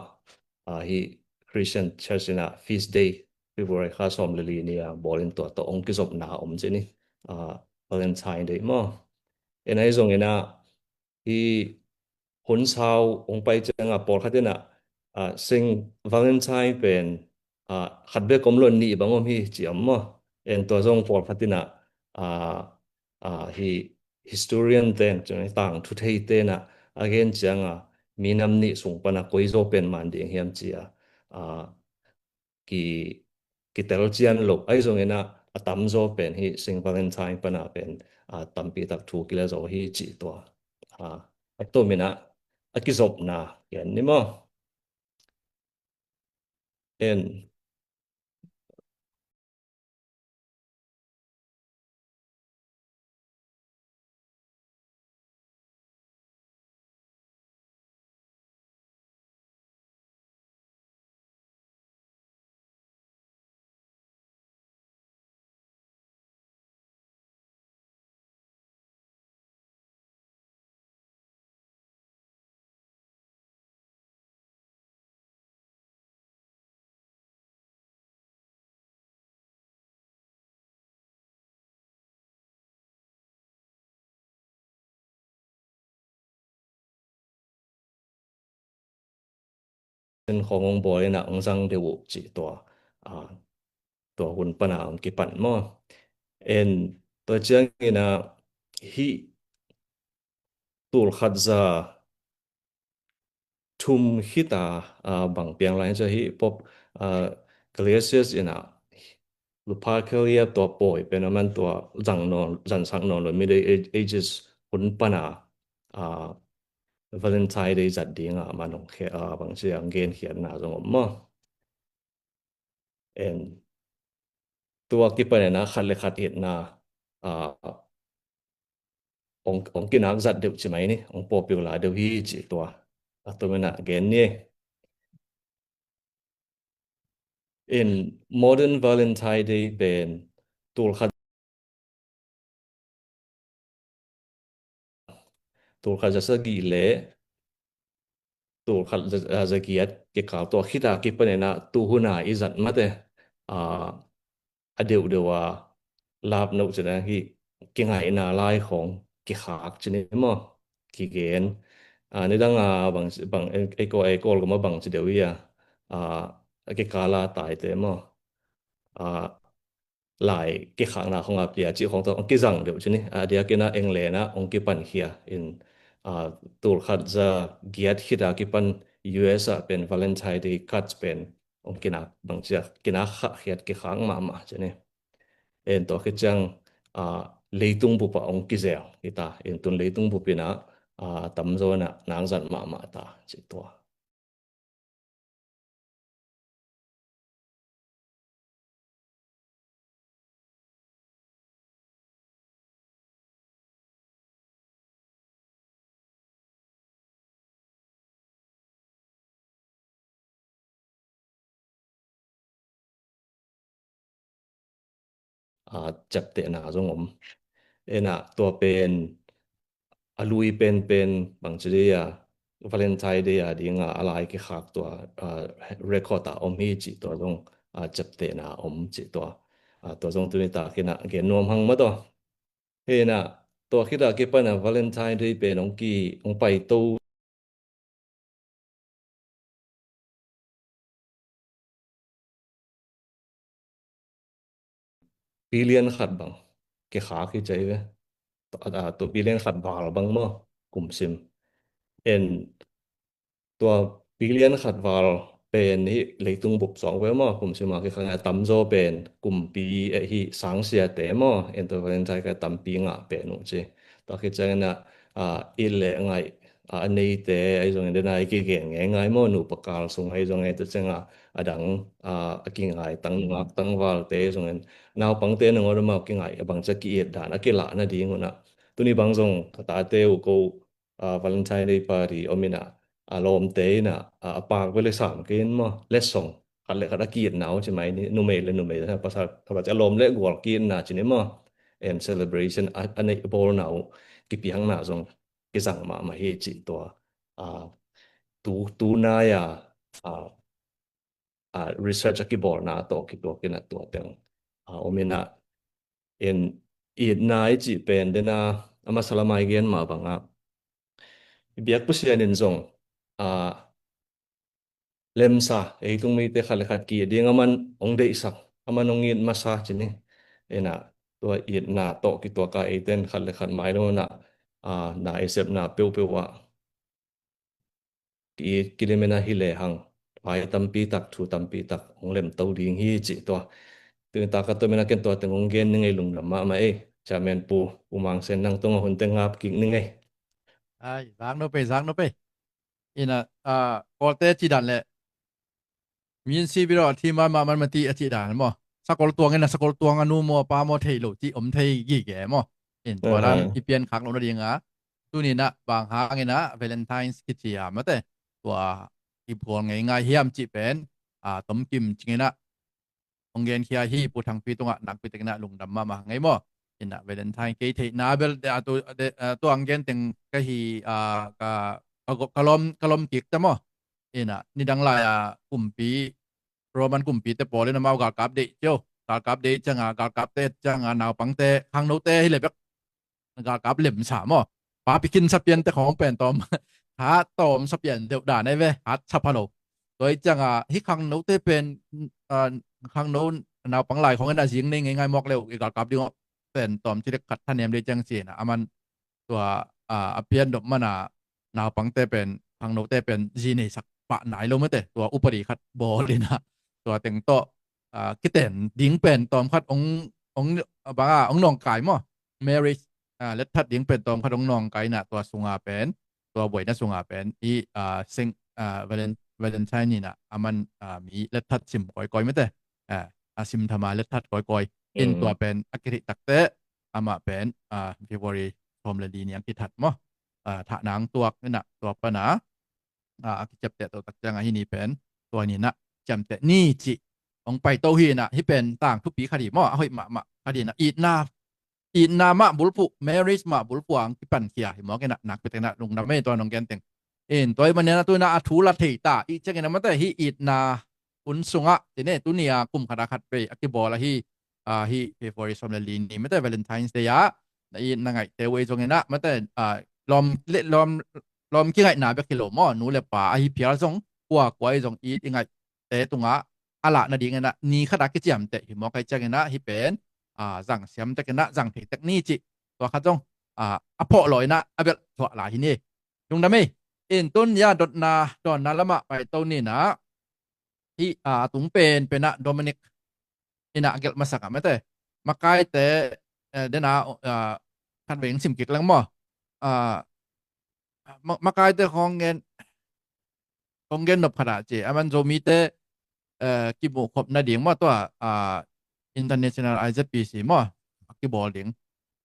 a, hi Christian Church in a feast day February kha sawm le li ni a bawlin tua tawh ong kizopna om ci ni. A, Valentine Day maw. En ahi zongin a hi hun sau ong pai cianga pawlkhat in a, a, Saint Valentine pen, a, khat bek om lo, nih bang om hi ci om maw. En tua zong pawlkhat in a, a, a, hi historian ten, tangthu thei ten a, a gen cianga minam nih sung pana koi zaw pen man ding hiam ci a, a, ki, kitel cian lo. Ahi zongin a, a tamzaw pen hi Saint Valentine pana pen, a, tampi tak thu kila zaw hi ci tua. A, a tomin a, a kizopna gen ni maw. En. En khong ong bawl in a ong zang deuh uh ci tua, a, tua hun pana ong kipan maw. En tua ciangin a hi tulkhat za thum khita, a, bang piang lai ci hi Pope, a, Gelasius in a Lupercalia tua pawi pen a man tua zang nawn, zansak nawn lo, Middle Ages hun pana, a, Valentine Day zat dinga man ong khe, a, bangci a ong genkhiatna zong om maw. En tua kipan in a khat le khat itna, a, ong, ong kinak zat deuh ci mai ni, ong pawpiu la deuh hi ci tua. A tomin a gen ni. In modern Valentine Day pen tulkhat, tulkhat za sagih le tulkhat za, za giat kikal tua khita kipan in a tuhuna i zat mate, a, a deuhdeuh a lap noh cina hi kingaihna lai khong kikhak cina maw, kigen. A, nidang a bang, bang, ei ko, ei ko gama bang ci deuh hi a, a, a kikala taite maw. A, lai kikhakna khong a pia cih khong tawh ong kizang deuh cini. A, diakin a England a ong kipankhia in, a, tulkhat za giat khita kipan U S a pen Valentine Day cards pen ong kinak bangcia, kinak khah khiat kikhak mahmah cini. En tua khit ciang, a, leitung bup a ong kizel hita. En tun leitung bup in a, a, tamzaw in a nak zat mahmah ta cih tua. A, ciaptehna zong om. En a tua pen a lui penpen bangci dei a Valentine Day a dinga a lai kikhak tua, a, record a om hi cih tua zong, a, ciaptehna om cih tua. A, tua zong tuni takin a gen nuam hang mah tua. Hi in a tua khit a kipan a Valentine Day pen ong ki, ong paito billion khat bang kikhak hi ci hi ve. Tua, a, tua billion khat val bang maw kumsim. En tua billion khat val pen hi leitung bup suang ve maw, kumsim a kikhak a tamzaw pen kumpi, eh, hi sangsiate maw, en tua Valentine kha tampi ngah pen uh ci. Tua khit ciangin a, a, it le ngaih, a, a neite ahi zongin dena i kigen ngeingai maw, nupa kal sung ahi zongin, tua cianga a dang, a, a kingai tang, nungak tangvalte ahi zongin, naupangte nangawn amau kingai a bangcia ki-it dan a kilah nading unah. Tuni bang zong ka tate uh ko, a, Valentine Day party om inah, a lawmte inah, a, a pak bel i sam kei in maw, letsong khat le khat a ki-itna uh ci mai ni, numei le numei, pasal khat a lawm le gual ki-itna ci ni maw, en celebration a, a neih bawlna uh kipiakna zong kizang mahmah hi cih tua, a, tu, tu nai-a, a, a, research a kibawlna tawh kituak inah tua teng, a, om inah, en itna i cih pen dena a masa lama i gen mah bangah i biak Pasian in zong, a, lemsa, ei tung mite khat le khat ki-it ding aman hong deihsak, aman hong it masa ci ni. Inah tua itna tawh kituaka eiten khat le khat mai lo inah, a, na i sepna peuhpeuh ah ki, kilim inah hi lehang, pai tampi tak, thu tampi tak hong lemto ding hi cih tua. Tuni taka tua mina ken tua teng hong gen ni ngei, lungdam mahmah ei. Chairman Pu, Pu Mang Sen, nang tungah hun teng ngap kik ni ngei. Ai, zak no pei, zak no pei. Inah, a, Kawlte cih dan le min si biro a thi mahmah man mati a cih dan maw. Sakol tuang inah sakol tuang a nu maw a pa maw thei lo cih om thei gige maw. In tua dan i pian khak lo nadinga. Tuni inah bang hang inah Valentine's kici a mate tua i bual ngeingai hiam cih pen, a, tomkim cing inah hong genkhia hi. Pu Thangpi tungah nakpi takin ah lungdam mahmah ngei maw. Inah Valentine kei theihna bel, a, tu, a, tu ang gen teng ka hi, a, ka, ka, ka lawm, ka lawm kik ta maw. Inah nidang lai-a kumpi, Roman kumpite pawl in amau galkap deih cio. Galkap deih cianga, galkapte cianga naupangte, khangnote hi le bek galkap lemsa maw. Papi khinsa piante khawng pen tawm, hat tawmsa pian deuh dan ei ve, hat sa pha lo. Tua i cianga hih khangnote pen, a, khangno naupang lai khawng in a zing nei ngeingai mawk leu i galkap ding pen tawm ci dek khat thanem dei ciang cina aman tua, a, a pian dop mana naupangte pen, khangnote pen zi neisak pah nai lo mate, tua upadi khat bawl inah tua teng tawh, a, kiten ding pen tawm khat ong, ong, banga ong nawngkai maw. Marriage, a, letthat ding pen tawm khat ong nawngkai inah tua sunga pen, tua buaina sunga pen i, a, seng, a, Valen-, Valentine inah aman, a, mi letthat sim kawikawi mate, a, a sim thama letthat kawikawi in tua pen a kithei takte amah pen, a, February sawm le li niang kithat maw. A, thahna ang tuak inah tua pana, a, a kiciapteh toh tak cianga hih ni pen tua ni inah ciamteh ni cih hong paito hi inah, hih pen tang thupi khat hi maw, a hoih mahmah khat hi inah, itna, itna mah bulphuh, marriage mah bulphuh ang kipankhia hi mawk inah, nakpi takin ah lungdam ei tua nong gen teng. In tua i manin ah tu inah a thu la thei ta i ciangin ah mate hih itna hun sungah tine, tuni a kum khat a khat vei a kibawl ahi, a, hih February sawm le li ni mate Valentine's Day ah na it na ngaihte uh ei zong inah mate, a, lawm le lawm, lawm kingaihna bek hi lo maw, nu le pa ahi phial zong kua kua i zong it i ngaihte tungah a lah nading inah ni khat a kiciamteh hi mawk ei ciang inah hih pen, a, zang siam tek inah zang thei tek ni cih tua khat zong, a, a phawh law inah a belh thuah lai hi ni. Lungdam ei. In tun ya dotna dawnna lamah paito ni inah hih, a, a tung pen penah Dominic inah a gelh masak ah mate makaite, eh, dena, a, khat vei sim kik leng maw. A, ma-, makaite khawng gen, khawng gen nop khat ah ci aman Zomite, eh, kimuh khop nading maw tua, a, international I Z P C maw a kibawl ding,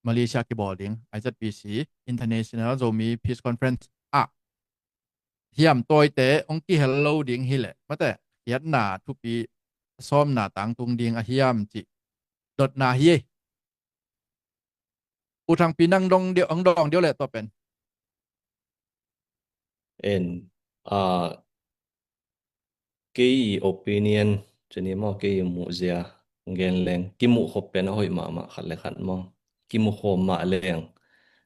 Malaysia kibawl ding I Z P C, International Zomi Peace Conference ah hiam tawite hong kihel lo ding hileh mate khiatna thupi sawmna tangtung ding a hiam cih dotna hi ei. U Thangpi nang dong diau, ang dong diau le tua pen. En, a, kei i opinion cini maw, kei i muhzia gen leng kimuh khop pen a hoih mahmah khat le khat maw. Kimuh khop mah leng,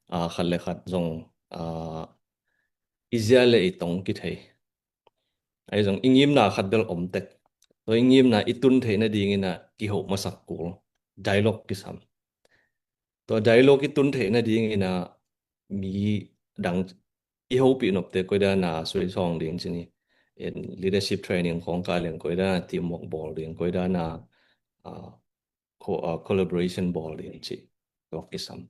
a, khat le khat zong, a, i zia le i tong kithei. Ahi zong i ngimna khat bel om tek. Tua i ngimna i tun theih nading inah kihoh masak kul. Dialogue kisam. Tua dialogue i tun theih nading inah mi dang i hopih nopte koi dana suai sawng ding cini. En leadership training khawng ka leng koi dana teamwork bawl ding, koi dana, a, co-, a, collaboration bawl ding ci. Tua kisam.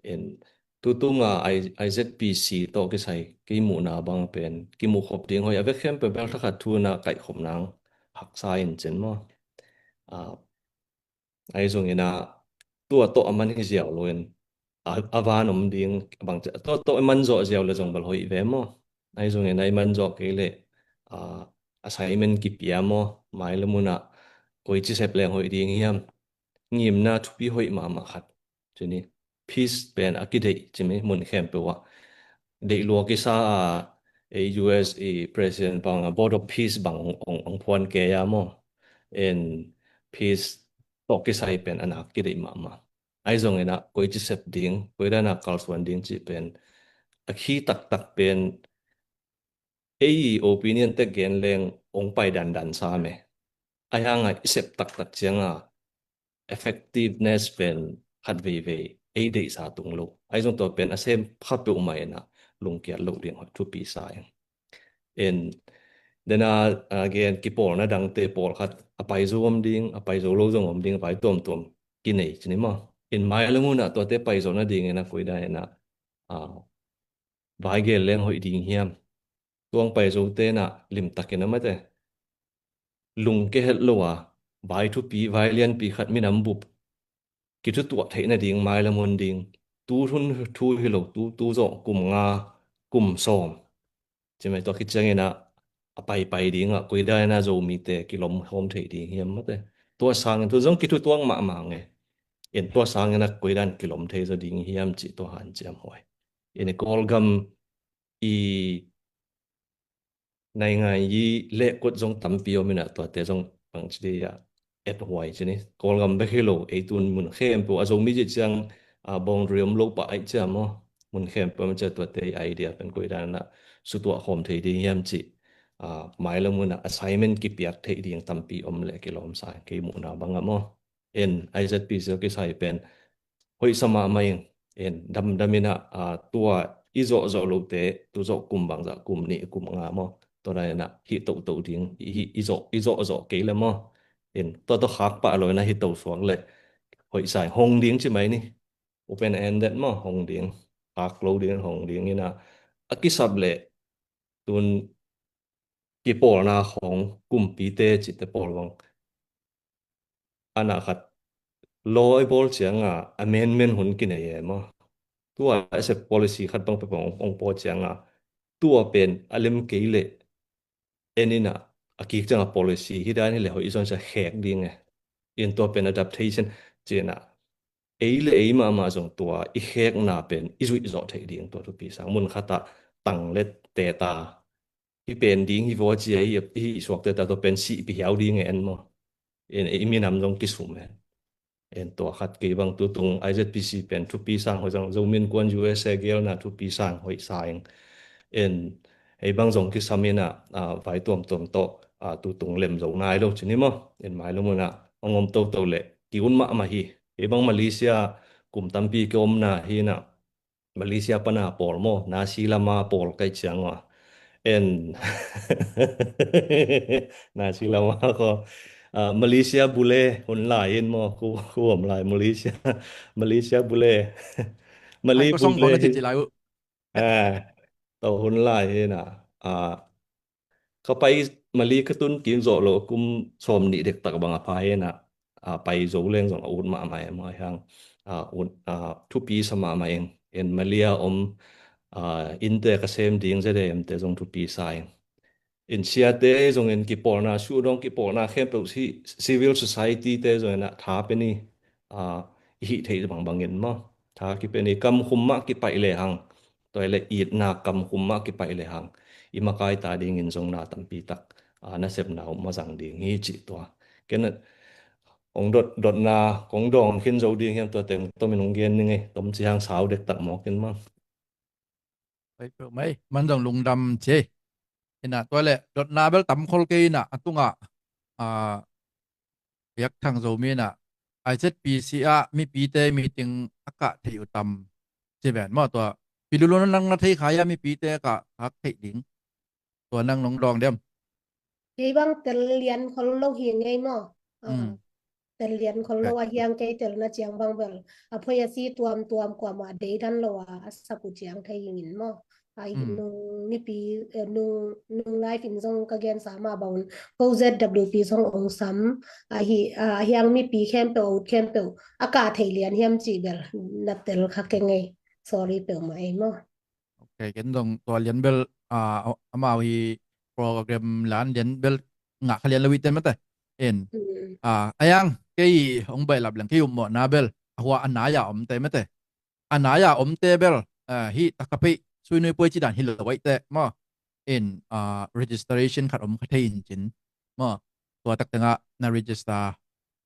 En Tutunga I, IZPC tawh kisai kei muhna bang pen kimuh khop ding hoih a, vek khempeuh bel thakhat thu na kaihkhop nang haksa in cin maw. Ah, ahi zongin ah tua tawh a man hi ziau lo in, a, a van om ding bang ci, tua tawh a man zawh ziau le zong bel hoih ve maw. Ahi zongin ah i man zawh kei leh, ah, assignment kipia maw, mailam hun ah koici sep leng hoih ding hiam. Ngimna thupi hoih mahmah khat. Cini peace pen a kideih cimi mun khempeuh ah. Deih lua kisa a, ei US i president bang a Board of Peace bang ong, ong, ong phuan kei a maw. En peace tawh kisai pen a nak kideih mahmah. Ahi zongin ah koici sep ding, koi dan a kalsuan ding cih pen a khi taktak pen ei opinion tek gen leng ong pai dandan sa me. Ahi hang a i sep taktak ciang a effectiveness pen khat veivei ei deihsa tung lo. Ahi zong tua pen a sem kha peuhmah in ah lungkiat loh ding hoih thupi sa ing. En, dena, ah, gen kipawlna dangte pawlkhat a pai zo om ding, a pai zo lo zong om ding, vai tuamtuam kinei cini maw. En, mailam hun ah tuate pai zo nadingin a koi dan in ah, ah, vai gel leng hoih ding hiam. Tuang pai zote na limtakin a mate lungke het lo a, vai thupi, vai lianpi khat minam bup kithutuah theih nading mailam hun ding. Tu hun thu hi lo, tu, tu zawh kum nga, kum sawm. Cimai tua khit ciangin ah a paipai ding ah koi dan a Zomite kilom khawm thei ding hiam mate. Tua sangin tu zong kithutuang mahmah nge. En, tua sangin ah koi dan kilom thei zaw ding hiam cih tua hanciam huai. En, i Kawlgam i naingan i lehkut zong tampi om in ah tuate zong bangci dih ah et huai cini. Kawlgam bek hi lo, ei tun mun khempeuh a Zomi cih ciang, ah, boundary om lo pah aih ciam maw. Mun khempeuh om ciah tuate i idea pen koi dan ah sutuah khawm thei ding hiam cih, ah, mailam hun ah assignment kipiak theih ding tampi om leh kilawm sa kei muhna bang ah maw. En, IZPC kisai pen hoih sa mahmah ing. En, damdam in ah, ah, tua i zawhzawh lote tu zawh kum bangzah, kum nih, kum nga maw, tua dan in ah hih tohtoh ding, i, i, i zawh, i zawhzawh kei le maw. En, tua tawh khak pah lo in ah hih toh suak le hoih sa ing. Hong ding ci mai ni. Open ended maw, hong ding. Khak lo ding, hong ding in ah a kisap le tun kipawlna khawng kumpite cihte pawl bang ana khat law i bawl ciang a amendment hun kinei e maw. Tua a sep policy khat bang pepang ong paw ciang a tua pen a lem kei leh en in ah a kik ciang a policy hi dan hi leh hoih i zon sia khek ding e. In tua pen adaptation cih in ah ei le ei mahmah zong tua i khekna pen i zuih zawh theih ding tua thupi sang. Mun khat ah tang le teta hi pen ding hi vua cia hi, hi suakte ta tua pen sih pi hiau ding e en maw. En, i minam zong kisum e. En, tua khat kei bang tutung IZPC pen thupi sang hoih zang Zomi Innkuan USA gelna thupi sang hoih sa ing. En, ei bang zong kisam in ah, ah, vai tuamtuam tawh, ah, tutung lem zo nai lo cini maw. En, mailam hun ah a ngom toto le ki un mahmah hi. Ei bang Malaysia kum tampi ki omna hi in ah Malaysia pana pawl maw, nasi lama pawl kai ciang wa. En nasi lama ko, ah, Malaysia bule hun lai in maw, ku, ku om lai Malaysia. Malaysia bule. Mali bule. Ah, to hun lai in ah. Ah, ka pai Mali ka tun kik zawh lo kum sawm nih dektak bang a pha hi in ah, ah, pai zo leng zong a ut mahmah em, a hiang, ah, ut, ah, thupi sa mahmah eng. En Mali a om, ah, innte ka sem ding zedemte zong thupi sa eng. En siate zong en kipawlna, suhdawng kipawlna khempeuh si, civil society te zong en ah tha pe ni, ah, i hih theih bangbang in maw. Tha kipe ni, kamkhum mah kipaih lehang. Tua i le itna kamkhum mah kipaih lehang i makai ta dingin zong na tampi tak, ah, nasepna uh mazang ding hi cih tua. Ken hong dot, dotna kong dawng khin zo ding hiam tua teng tomin hong gen ning ei, tom ci hang sau dektak mawk in maw. Pai peuh mai, man zong lungdam ci. Ina tua le dotna bel tam khol kei ina a tungah, ah, Biak Thang Zomi in ah IZPC ah mipite meeting a kah theih uh tam ci ven maw tua. Pi Lulun nang na thei kha ia mipite kah khak theih ding. Tua nang nong dawng diam? Kei bang tel lian khol lo hi ngei maw. Ah. Hmm. Tel lian khol lo a hiang kei telna ciang bang bel a phoih a si tuamtuam kuamah deidan lo a a sak uh ciang thei ing in maw? A hi nung mipi, eh, nung, nung live in zong ka gensa mah bangin ko Z W P zong ong sam a hi, a hiang mipi khempeuh a ut khempeuh a kah thei lian hiam cih bel na tel kha keng ei. Sorry peuhmah ei maw? Ok, ken zong tua lian bel, ah, amau hi program lan lian bel ngah kha lian lo ite mate. En. Mm. Ah, ayang kei ong baih lap leng kei upmawhna bel a hua a nai a omte mate. A nai a omte bel, ah, hi taka pei suinui puai cidan hi lo aite maw. En, ah, registration khat om kha thei in cin maw. Tua tak tengah na register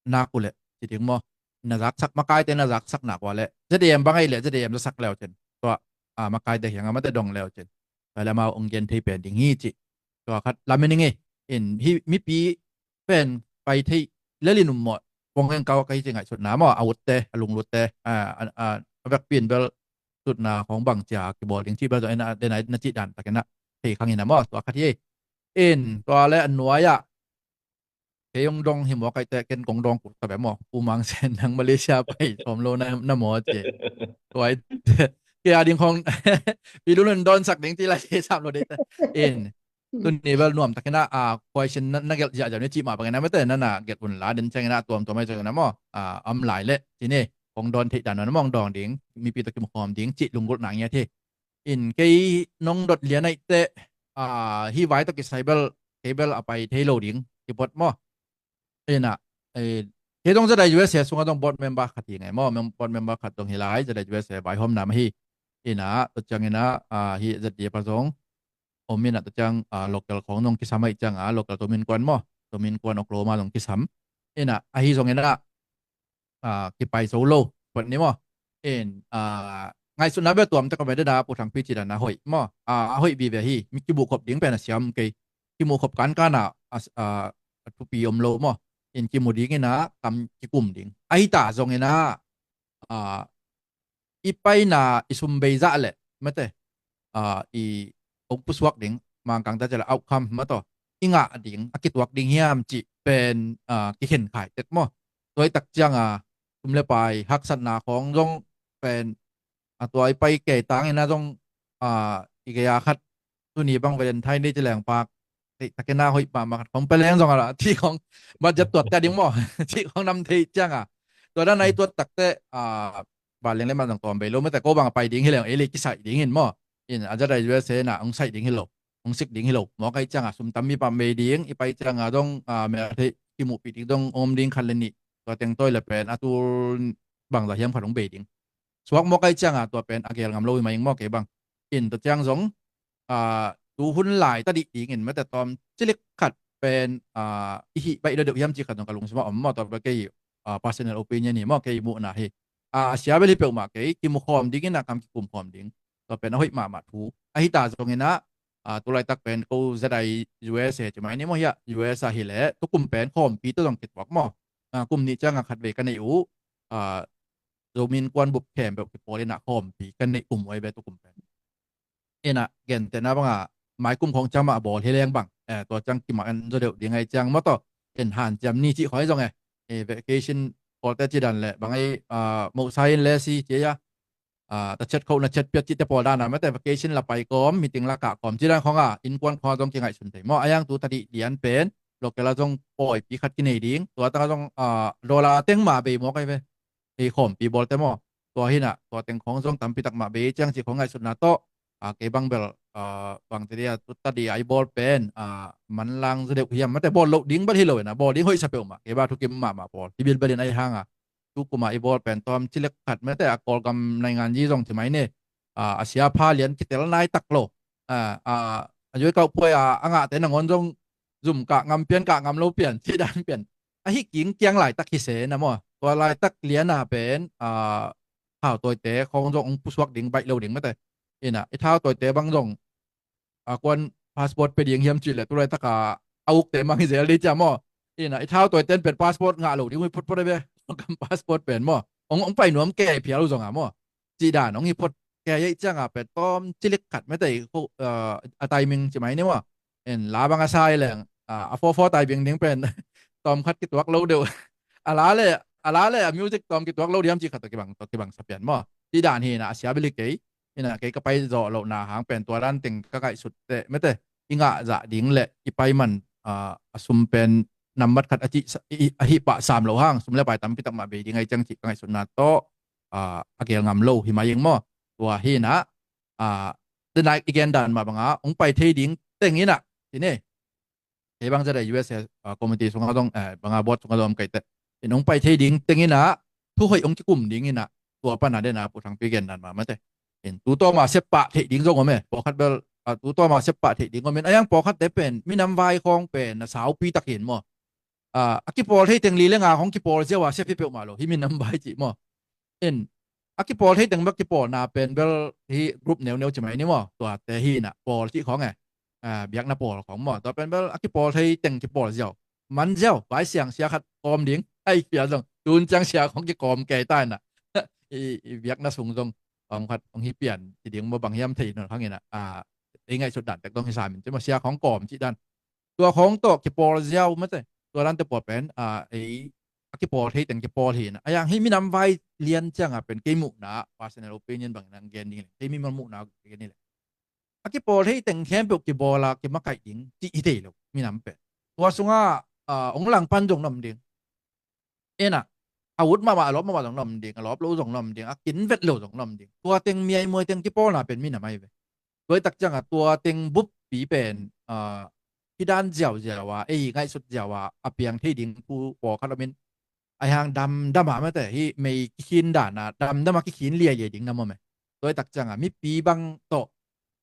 nak uh leh ci ding maw. Na zaksak makaite na zaksak nak uh leh Z A M bang ei leh Z A M zasak leu cin. Tua, ah, makaite hiang a mate dong leu cin. Tua leh amau ong gen thei pen ding hi ci. Tua khat lamen ing ei. In hi mipi pen pai thei lel in um maw. Pong heng kau ka hi ci ngaihsutna maw. A utte, a lunglutte, ah, ah, ah, a vekpi in bel sutna khong bang cia kibawl ding cih bel zong ena, dena, na cih dan takin a thei khang in a maw. Tua khat hi ei. In, tua leh a nuai ah kei ong dong hi maw, kaite ken kong dong kul ta ve maw. U Mang Sen nang Malaysia pai sawm lo na, na maw ci. Tua i kei a ding khong pi lulun don sak ding ci lai sam lo dei te. In, tuni bel nuam takin a, ah, question na, na gelh ziahziah ni cih mah bangin a mate na na gelh un la den ciangin a tuamtuam ai ciangin a maw. Ah, om lai leh ci ni kong don theih dan a mong dong ding, mipi tawh kimukhawm ding cih lunggulhna ngiat hi. In kei nong dot lian aih teh, ah, hi vai tawh kisai bel kei bel a pai thei lo ding kipot maw. Ina, eh, kei dong Z I U S A sungah dong board member khat hi ngai maw, mem-, board member khat dong hi lai, Z I U S A vaihawmna mah hi. Ina, tua ciang ina, ah, hi Z D F a zong om ina, tua ciang, ah, local khong dong kisam aih ciang a, local Zomi Innkuan maw, Zomi Innkuan Oklahoma dong kisam. Ina, ahi zong ina, ah, kipai zo lo, pon ni maw. In, ah, ngaihsutna bel tuam tek a ve deda, Pu Thangpi cih dan a hoih maw. Ah, a hoih vive hi, mi kibuhkhop ding pen a siam kei. Kimuhkhop kankan a, a, a, a thupi om lo maw. In kimu ding ina, kam kikum ding. Ahi ta zong ina, ah, i paina i sum bei zah leh mate, ah, i ong pusuak ding, Mangkang ta cih leh outcome mah tawh i ngah ding, a kituak ding hiam cih pen, ah, kikhen khai tek maw. Tua i tak ciang a sum le pai haksatna khong zong pen, a tua i pai kei tang ina zong, ah, i gei a khat tuni bang Valentine Day ci leng pak, theih takin a hoih mahmah khat khong pia leng zong a la, cih khong budget tuat tia ding maw. Cih khong nam theih ciang a. Tua dan a i tuat tak teh, ah, vanleng le man zong tawm bei lo, mate ko bang a pai ding hi leng, ei le kisaih ding hin maw. In a Z I U S A na ong saih ding hi lo, ong sik ding hi lo. Mawk aih ciang a sum tam mi pam bei ding, i pai ciang a zong, ah, mel theih kimuhpih ding zong om ding khat le nih. Tua teng tawi le pen a tul bangzah hiam khat ong bei ding. Suak mawk aih ciang a tua pen a gel ngam lo hi mah ing maw kei bang. In tua ciang zong, ah, tu hun lai ta dih ding in mate tawm cilik khat pen, ah, i hih baih lo deuh hiam cih khat zong ka lungsim a om maw, tua pen kei, ah, personal opinion hi maw, kei muhna hi. Ah, a sia bel hi peuhmah kei, kimukhawm ding ina kam kikumkhawm ding. Tua pen a hoih mahmah thu. Ahi ta zong ina, ah, tu laitak pen ko Z I U S A ci mai ni maw, hiah U S A hi leh tukum pen khawmpi tawh zong kituak maw. Ah, kum nih ciang a khat vei ka neih uh, ah, Zomi Innkuan bup khempeuh kipawl ina khawmpi ka neih um uh ahi ve tukum pen. Ina gentehna banga maikum khong ciang mah bawl hi leng bang, eh, tua ciang kimak en zaw deuh ding aih ciang maw tawh, en hanciam ni cih khong aih zong eh, eh, vacation pawlte cih dan le bang aih, ah, mohsa in le si ci a, ah, ta chet khoh na chet piat cihte pawl dan a mate vacation la pai kawm, meeting la kah kawm cih dan khong a innkuan khong a zong kingaihsun thei maw. A yang tu ta dih lian pen local a zong pawipi khat kinei ding, tua tang a zong, ah, dollar teng mah bei mawk aih ve. Ei khawmpi bawlte maw. Tua hi na, tua teng khong zong tampi tak mah bei ciang cih khong ngaihsutna tawh, ah, kei bang bel, ah, bangte dia, tu ta dih a i bawl pen, ah, manlang zaw deuh hiam, mate bawl loh ding bel hi lo ina, bawl ding hoihsa peuhmah, kei bang thukim mahmah bawl hi bilbel in aih hang a. Tu kum a i bawl pen tawm cilek khat mate a Kawlgam naingan zi zong ci mai ni, ah, a sia pha lian kitel nai tak lo. Ah, ah, a zuai kauh puai a, a ngahte nangawn zong zum kah ngam pian, kah ngam lo pian, cih dan pian. Ahi kingkiang laitak hi se na maw. Tua laitak liana pen, ah, thau tawite khong zong ong pusuak ding baih lo ding mate. Ina, i thau tawite bang zong, ah, kuan passport pe ding hiam cih le tu laitak a, a ukte mang hi zel dih cia maw. Ina, i thau tawite pen passport ngah lo ding hui phutphut a be. Kam passport pen maw. Ong, ong pai nuam kei phial uh zong a maw. Cih dan ong hi phot kei aih ciang a pen tawm cilik khat mate, ah, a timing ci mai ni maw. En la bang a sai leng, ah, a fawfaw tai bing ding pen tawm khat kituak lo deuh. a la le a la le a music tawm kituak lo diam cih khat tawh kibang tawh kibang sa pian maw. Cih dan hi na a sia beli kei. Hi na kei ka pai zawh lohna hang pen tua dan teng ka ngaihsut teh mete i ngah zah ding le i pai man a sum pen nambat khat a cih a hih pah sam lo hang sum le pai tampi tak mah bei ding ai ciang cih ka ngaihsutna tawh a gel ngam lo hi mai ing maw. Tua hi na a denai i gen dan mah banga hong pai thei ding teng ina hi ne. Kei bang zat a U S A committee sungah zong banga board sungah zong om kei teh in hong pai thei ding teng ina thu hoih hong kikum ding ina tua pana dena pu thangpi gen dan mah mate. In tu tawma sep pah theih ding zong om e pawlkhat bel tu tawma sep pah theih ding om in a yang pawlkhat te pen minam vai khawng pen a saupi tak hin maw. A kipawl thei teng li le nga khawng kipawl ziau a sep hi peuhmah lo hi minam vai cih maw. In a kipawl thei teng bek kipawlna pen bel hi group neuneu ci mai ni maw tuate hi na pawl cih khawng e. Biakna pawl khawng maw tua pen bel a kipawl thei teng kipawl ziau man ziau vai siang sia khat kawm ding ai pial zong tun ciang sia khawng kikawm kei ta ina. I biakna sung zong kawm khat hong hi pian ci ding maw bang hiam thei nol khang ina a ei ngaihsut dan tek dong hi samin ci maw sia khawng kawm cih dan tua khawng tawh kipawl ziau mate tua dante pawl pen a ei a kipawl thei teng kipawl hi na a yang hi minam vai lian cianga pen kei muhna personal opinion bangin ang gen ding le kei mimal muhna gen ni le a kipawl thei teng khempeuh kibawla kimakaih ding cih hi thei lo minam pen tua sunga ong langpan zong na om ding. Ena a ut mahmah a lawp mahmah zong na om ding a lawp lo zong na om ding a kinvet lo zong na om ding tua teng miaimuai teng kipawlna pen minam ai ve. Tua i tak cianga tua teng buppi pen hi dan ziauziau a ei ngaihsut ziau a a piang thei ding thu pawlkhat omin ai hang damdam a mate hi mei kikhin dan a damdam a kikhin liailiai ding na mawm e. Tua i tak cianga mipi bang tawh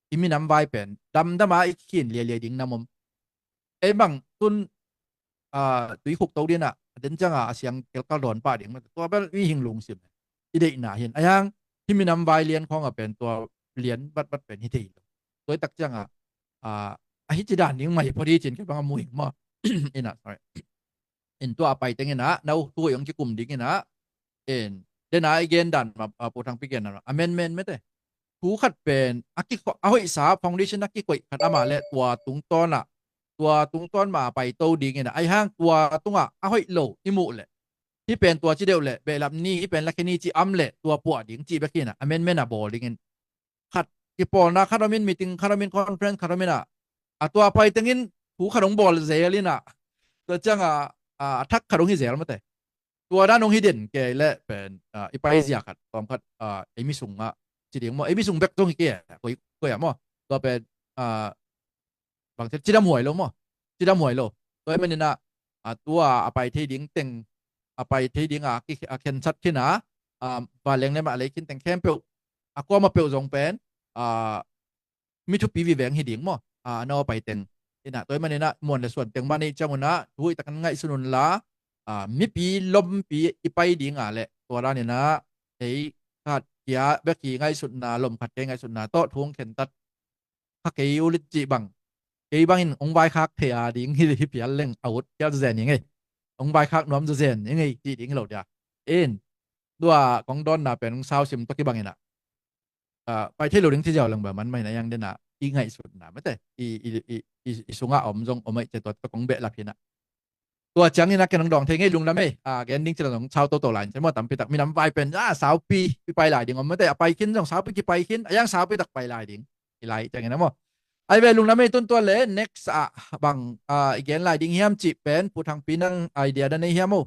i minam vai pen damdam a i kikhin liailiai ding na mawm. Ei bang tun tuikhuk to dinah a den cianga a siang kelkal dawn pah ding mate tua bel mi hing lungsim i deihna hin a hang hi minam vai lian khawng a pen tua lian batbat pen hi thei lo. Tua i tak cianga a hi ci dan ding mai pawdi cin kei bang a muhing maw. Ina sorry in tua a pai teng ina nau thu hong kikum ding ina in dena i gen dan ma pu thangpi gen dan a menmen mete thu khat pen a kikho a hoihsa foundation a kikoih khat ama le tua tungtawn ah tua tungtawn ma a pai to ding ina ai hang tua tungah a hoih lo i muh le hi pen tua ci deuh le behlap ni hi pen lakhe ni ci am le tua puah ding ci bek ina a menmen a bawl dingin khat kipawlna khat omin meeting khat omin conference khat omin ah a tua pai tengin thu khat hong bawl zel ina tua cianga a thak khat hong hi zel mate. Tua dan hong hi den kei le pen i pai zia khat tawm khat ei mi sungah ci ding maw ei mi sung bek zong hi kei koi a maw tua pen bang cidam huai lo maw cidam huai lo. Tua i maninah a tua a pai thei ding teng a pai thei ding a khensat khin a vanleng le mah lei khin teng khempeuh a kuama peuh zong pen mi thupi viveng hi ding maw. A na a pai teng inah tua i maninah muan le suan teng mah nei ciang unah thu i takan ngaihsun unla mipi lompi i pai dinga le tua daninah ei khat kia bek hi ngaihsutna lom khat kei ngaihsutna tawh thu hong khentat kha kei ulit cih bang kei bangin hong vaikhak thei a ding hi hi pial leng a ut kial zazen i ngei hong vaikhak nuam zazen i ngei cih ding hi lo dia. In tua kong dawnna pen hong sausim tawh kibang inah pai thei lo ding ci ziau leng ba man mah inah yang dena i ngaihsutna mate i sungah om zong om aih cia tua tawh kong behlap hinah tua ciangin a ken hong dawng thei ngei lunglam ei a gen ding cila zong sau toto lai in cemua tampi tak minam vai pen a saupi i pai lai ding om mate a pai khin zong saupi kipai khin a yang saupi tak pai lai ding i lai ciangin a maw. Ai ve lunglam ei tun tua le next ah bang i gen lai ding hiam cih pen pu thangpi nang idea da nei hiam o.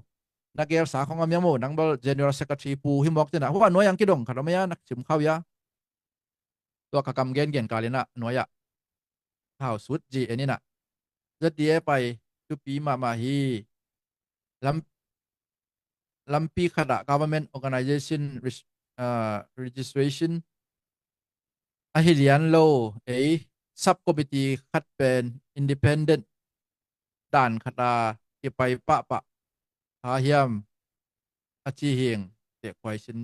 Na gelsa khong a miam o nang bel general secretary pu hi mawk cina hua nuai ang kidong khat om a ya nak sim khau ya. Tua ka kam gengen kalinah nuai ah hau sut ji eninah Z D A pai tupi mahmah hi. Lam lampi khatah government organization registration ahi lian lo ei subcommittee khat pen independent dan khatah kipai pahpah ha hiam a ci hing teh kuaisin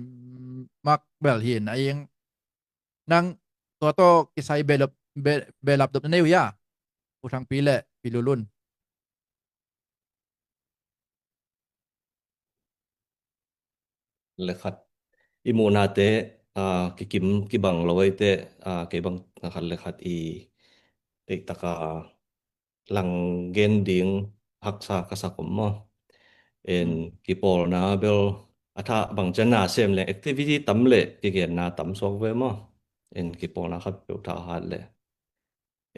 mak bel hin a ing. Nang tua tawh kisai belap dop na nei uh hia? Pu thangpi le pi lulun. Le khat i muhnate kikim kibang lo eite kei bang khat le khat i teihtaka lang gen ding haksa ka sak om maw. En kipawlna bel a tha bang ciang na sem leng activity tam le kigenna tam suak ve maw. En kipawlna khat peuh tha hat le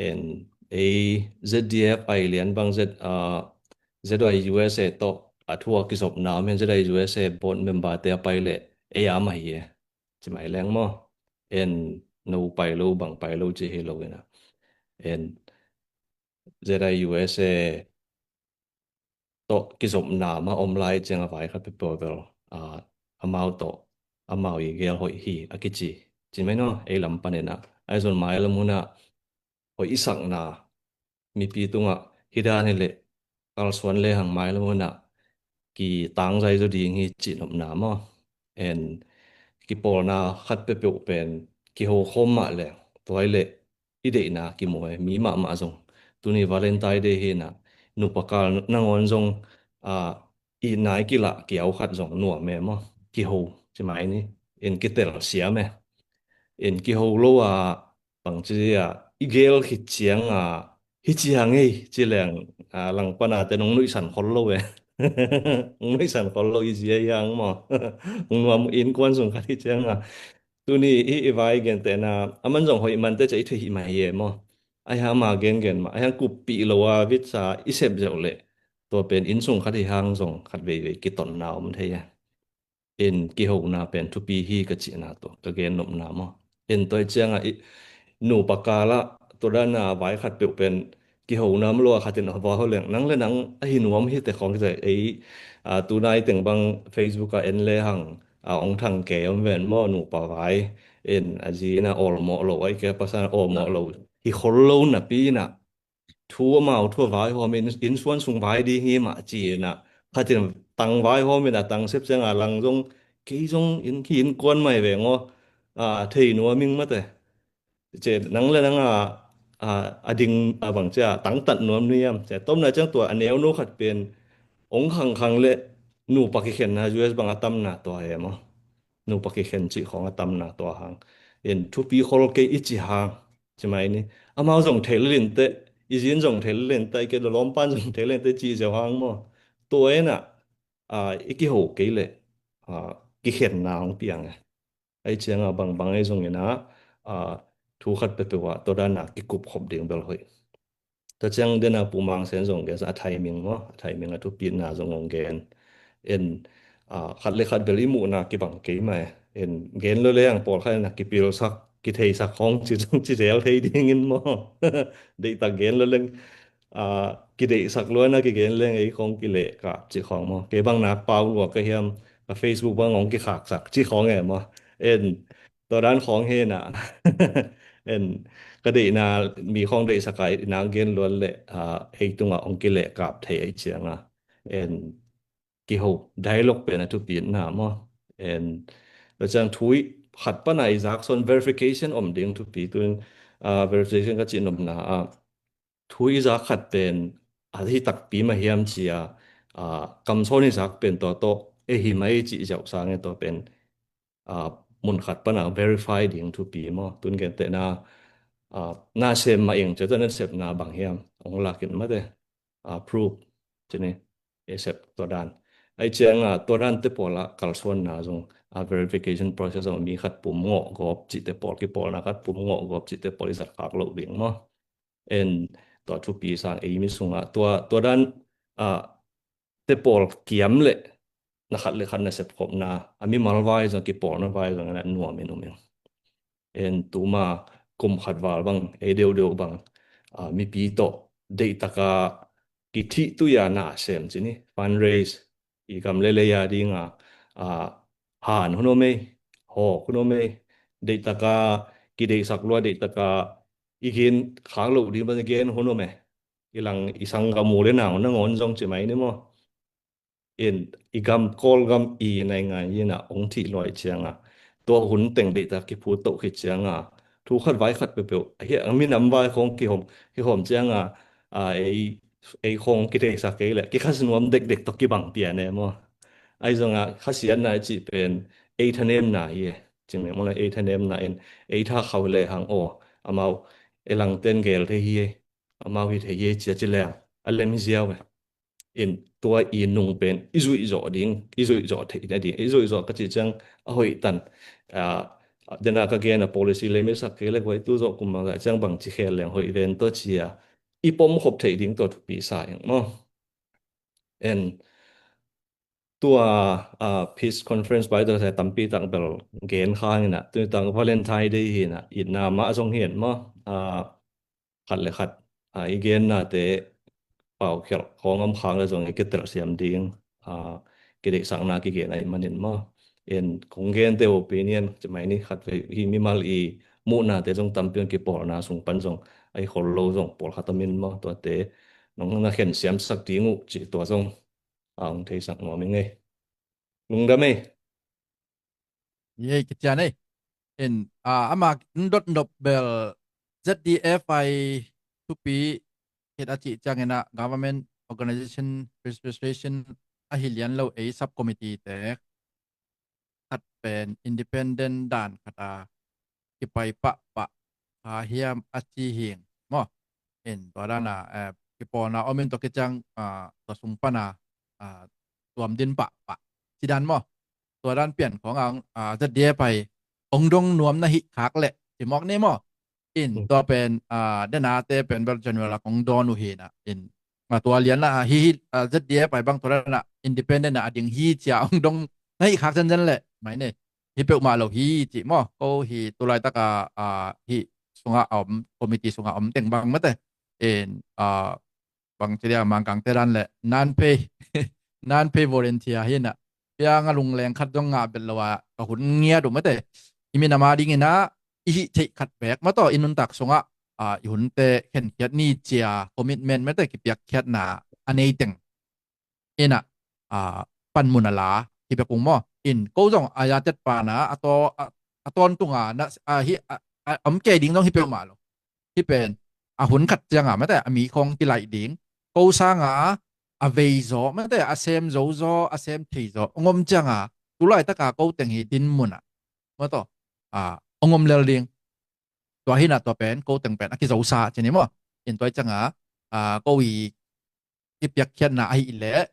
en ei Z D F ai lian bang Z, uh, Z I U S A tawh a thu a kizopna om hen. Z I U S A board member te a pai le ei a mah hi e. Ci mai leng maw. En no pai lo bang pai lo ci hi lo ina. En Z I U S A tawh kizopna mah om lai ciang a vai khat peuhpeuh bel, ah, amau tawh amau i gel hoih hi a kici. Ci mai no ei lam panin ah ai zon mai lam hun ah hoih i sakna mipi tungah hi dan hi leh kalsuan le hang mai lam hun ah kitangzai zaw ding hi cih nopna maw. En kipawlna khat peuhpeuh pen kiho khawm mah le tua hi leh i deihna kimu e, mi mahmah zong. Tuni Valentine Day hi na, nupa kal nangawn zong, ah, i nai kilah kiau khat zong nuam e maw. Kiho ci mai ni. En kitel siam e. En kiho lo a bang ci a i gel khit ciang a hi ci hang ei ci leng, ah, langpana te nong nuihsan khol lo e. Nong nuihsan khol lo i zia i hang maw. Nong nuam innkuan sung khat hi ciang a tuni i, i vai gentehna a man zong hoih man te ca i thei hi mah hi e maw. Ai hang ma gengen mah ai hang kuppih lo a vitsa i sep zeuh leh tua pen inn sung khat hi hang zong khat veivei kitonna om thei e. En kihona pen thupi hi ka cihna tua ka gen nopna maw. En tua i ciang a i nupa kal ah tua dan a vai khat peuh pen kihona om lo a khat in a va ho leng nang le nang a hi nuam hi te khawng hi zai ei, ah, tunai teng bang Facebook ah en le hang, ah, ong thang kei om ven maw nupa vai. En a zi in a awlmawh lo ai ke pasan awlmawh lo hi khol lo napi in a thu amau thu a vai hawm in innsuan sung vai ding hi mah ci in a khat in tang vai hawm in a tang sep ciang a lang zong kei zong in ki innkuan mai veng aw, ah, thei nuam ing mate. Ci nang le nang a, a, a ding a bang cia tangtat nuam nuiam cia tomna ciang tua a neu nu khat pen ong khangkhang le nupa kikhenna U S bang a tamna tua he maw. Nupa kikhen cih khawng a tamna tua hang. En thupi khol kei i ci hang ci mai ni. Amau zong thei lelin te i zin zong thei lelin te i ke lawmpan zong thei lelin te ci zeu hang maw. Tua en a, a, i kiho kei le, a, kikhenna hong piang e. Ai ciang a bangbang ei zong in a, a, thu khat peuhpeuh ah tua dan a kikup khop ding bel hoih. Tua ciang den a Pu Mang Sen zong gen a timing maw, a timing a thupitna zong hong gen. En, a, khat le khat bel i muhna kibang kei mai. En gen lo le ang pawl khat in a kipilsak kitheisak khawng ci zong ci zel thei ding in maw. Deihtak gen lo leng, a, kideihsak luan a kigen leng ei khawng kilehkap cih khawng maw. Kei bang nak pau lua ka hiam ka Facebook bang hong kikhaksak cih khawng e maw. En tua dan khawng hi na. En ka deihna mi khawng deihsak a i nak gen luan le, a, ei tungah hong kilehkap thei ei ciang a. En kiho dialogue pen a thupitna maw. En tua ciang thu i khat pan a i zak sawn verification om ding thupi tun, a, verification ka cih nopna a thu i zak khat pen a hi takpi mah hiam ci a, a, kamsawn i zak pen tua tawh e hi mai cih ziau sang e tua pen, a, mun khat pan a verify ding thupi maw. Tun gentehna, a, na sem mah ing cia tua na sepna bang hiam ong lakin mate, a, proof ci ni e sep tua dan. Ai ciang a tua dan te pawl a kalsuanna zong a verification process zong mi khat pum ngawh gawp cih te pawl kipawlna khat pum ngawh gawp cih te pawl i zat khak loh ding maw. En tua thupi sang ei mi sungah tua, tua dan, a, te pawl kiam le na khat le khat na sepkhopna a mimal vai zong kipawlna vai zong na nuam in um in. En tuma kum khat val bang ei deuhdeuh bang, a, mipi tawh deihtaka kithih tui a na sem ci ni fundraise i gam le lei a dinga, a, han hun om ei, hawk hun om ei, deihtaka kideihsak lua deihtaka i gen khak loh ding pan i gen hun om e. I lang i sanggam u le nau nangawn zong ci mai ni maw. In i gam Kawlgam i naingan ina ong thih luai cianga tua hun teng deihtak kiphut toh khit cianga thu khat vai khat peuhpeuh a hi a minam vai khawng kihom kihom cianga, a, ei ei khawng kitheisak kei le kikhasi nuam dekdek tawh kibang pian e maw. Ai zonga khasiatna i cih pen ei thanemna hi e. Cing le maw le ei thanemna in ei tha khau le hang aw amau e langten gel thei hi e. Amau hi thei hi e cia ci le a lem hi ziau e. In tua i nung pen i zuih zawh ding, i zuih zawh theih nading, i zuih zawh ka cih ciang a hoih tan. Dena ka gen a policy lem i sak kei le guai tu zawh kum bangzah ciang bangci khel leng hoih ven tua cia i pom khop theih ding tua thupi sa ing maw. En tua peace conference bai tua tampi tak bel gen khang inah tuni tang Valentine Day hi inah itna mah zong hi en maw. Khat le khat i gennate paukhialh khawng om khang le zong i kitelsiam ding kideihsakna kigen ahih manin maw. En kong gente opinion cimai ni khat vei hi mimal i muhnate zong tampi on kipawlna sung pan zong ahi khol lo zong pawlkhat om in maw tuate nong na khen siamsak ding uh cih tua zong a hong theisak nuam ing ei. Lungdam ei. Ei kician ei. In ama dot nop bel Z D F I thupi khit a cih ciangin ah government organization registration ahi lian lo ei subcommittee te khat pen independent dan khat a kipai pahpah kha hiam a ci hing maw. In tua dan a kipawlna om in tua kiciang tua sung pan a tuam din pahpah ci dan maw. Tua dan pian khawng a Z D F I ong dong nuam na hih khak leh ci mawk ni maw. In tua pen dena te pen bel general a kong dawn uh hi na in tua lian a hi hi Z D F I bang tua dan a independent a ding hi cia ong dong na hih khak zenzen leh mai ni hi peuhmah lo hi cih maw. Ko hi tulaitak a hi sungah a om committee sungah a om teng bang mate in bang ci dia Mangkangte dan le non-pay non-pay volunteer hi na piang a lungleng khat zong ngah bet lo a ka hun ngiat uh mate. I minam a dingin ah i hih theih khat bek maw tawh i nuntak sungah i hunte khenkhiat ni cia commitment mate kipiakkhiatna a nei teng in ah panmun a la hi bek ung maw. In ko zong a yatet pana a tawntunga na hi a om kei ding zong hi peuhmah lo. Hi pen a hun khat cianga mate a mi khawng kilaih ding ko sanga a vei zaw mate a sem zo zaw a sem thei zaw ong om cianga tulaitaka ko teng hi dinmun ah maw tawh ong om lel ding. Tua hi na tua pen ko teng pen a kizosa ci ni maw. In tua hi cianga ko i kipiakkhiatna ahih leh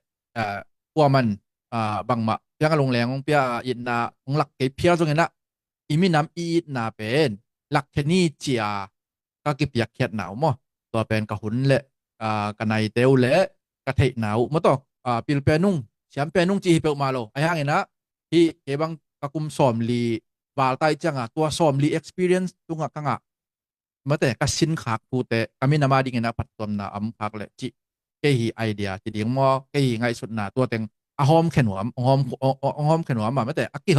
kuaman bangmah piang a lungleng hong pia itna hong lak kei phial zongin ah i minam i itna pen lakkhia ni cia ka kipiakkhiatna uh maw. Tua pen ka hun le ka naite uh le ka theihna uh maw tawh pilpen ung siampen ung ci hi peuhmah lo. Ahi hangin ah hih kei bang ka kum sawmli valtai cianga tua sawmli experience tungah ka ngah mate ka sin khak tute ka minam a dingin a phattuamna a om khak leh cih kei hi idea ci ding maw kei hi ngaihsutna tua teng a hawm khen huam ong hawm khen huam a mate a ki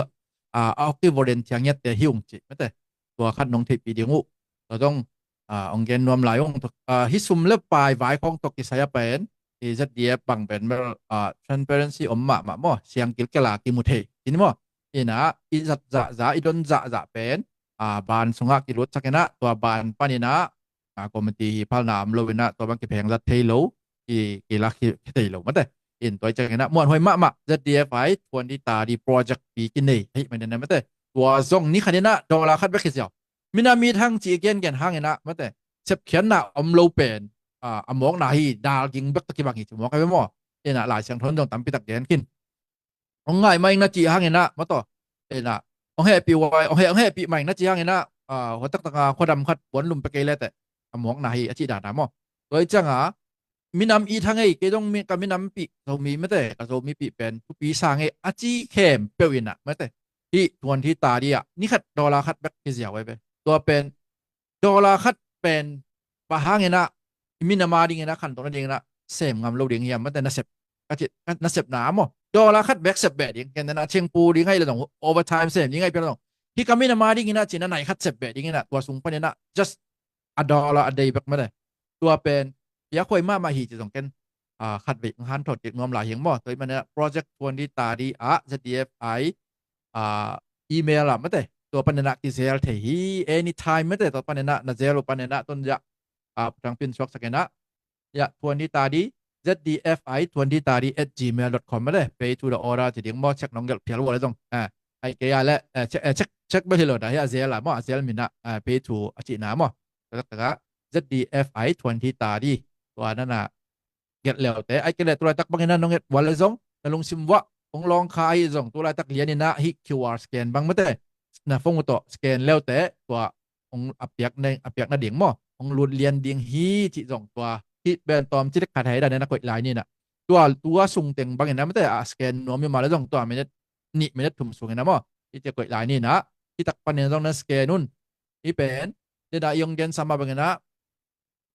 a ki volunteer ngiatte hi ung cih mate tua khat nong theihpih ding uh. Tua zong ong gen nuam lai ung hi sum le pai vai khawng tawh kisai a pen i Z D F bang pen bel transparency om mahmah maw siang kilkel a kimu thei in maw. Inah i zat zahzah i don zahzah pen ban sungah kilutsak inah tua ban pan inah committee hi phalna om lo inah tua bang kipheng zat thei lo kilak hi thei lo mate. In tua i ciang inah muanhuai mahmah Z D F I twenty thirty project pi kinei ahi manin mate tua zong ni khat inah dollar khat bek hi ziau. Minam it hang ci gengen hang inah mate sepkhiatna om lo pen a mawkna hi dal ging bek tawh kibang hi ci mawk a ve maw. Inah Lai Siangtho in zong tampi tak gen khin. Hong ngai mah ing na cih hang inah maw tawh inah hong hehpih huai hong hehpih mah ing na cih hang inah hua taktaka khuadam khat puan lum pe kei leteh a mawkna hi a cih dana maw. Tua i cianga minam it hang ei kei zong ka minampih Zomi mate ka Zomipih pen thupi sang ei a ci khempeuh inah mate hih twenty thirty ah ni khat dollar khat bek hi ziau ai ve. Tua pen dollar khat pen bang hang inah i minam a dingin a khantohna dingin a sem ngam lo ding hiam mate nasep ka cih nasepna maw. Dollar khat bek sep beh ding ken na chengpu ding ahi le zong overtime sem ding ahi pian zong hi ka minam a dingin a cih na nai khat sep beh dingin a tua sung panin a just a dollar a day bek mate. Tua pen piakhuai mahmah hi ci zong ken khat vei hang thawt dik nuam lai hiang maw. Tua i manin a project twenty thirty ah Z D F I email ah mate tua panin a kizel thei hi anytime mate tua panin a na zel uh panin a tun ya putang pin suak sakin a ya twenty thirty Z D F I twenty thirty at gmail dot com mate pay to the order ci ding maw. Check nong gelh phial uh le zong ai kei a le check check bel hi lo da hi a zel a maw a zel min a pay to a cihna maw. Tua taktak a Z D F I twenty thirty tua nana gelh leute, ai kei leh tulaitak bangin ah nong et ual le zong na lungsim uah hong lawng kha ahi zong, tulaitak lianin ah hih Q R scan bang mate na phone uh tawh scan leute tua hong a piak na, a piak nading maw, hong lut lian ding hi cih zong tua hih pen tawm ci dek khat hei dan na koih lai ni na. Tua tua sung teng bangin ah mate a scan nuam hi mah le zong tua minute nih minute thum sungin ah maw, hih ci koih lai ni na. Hih tak panin zong na scan un. Hih pen dena i hong gen sam mah bangin ah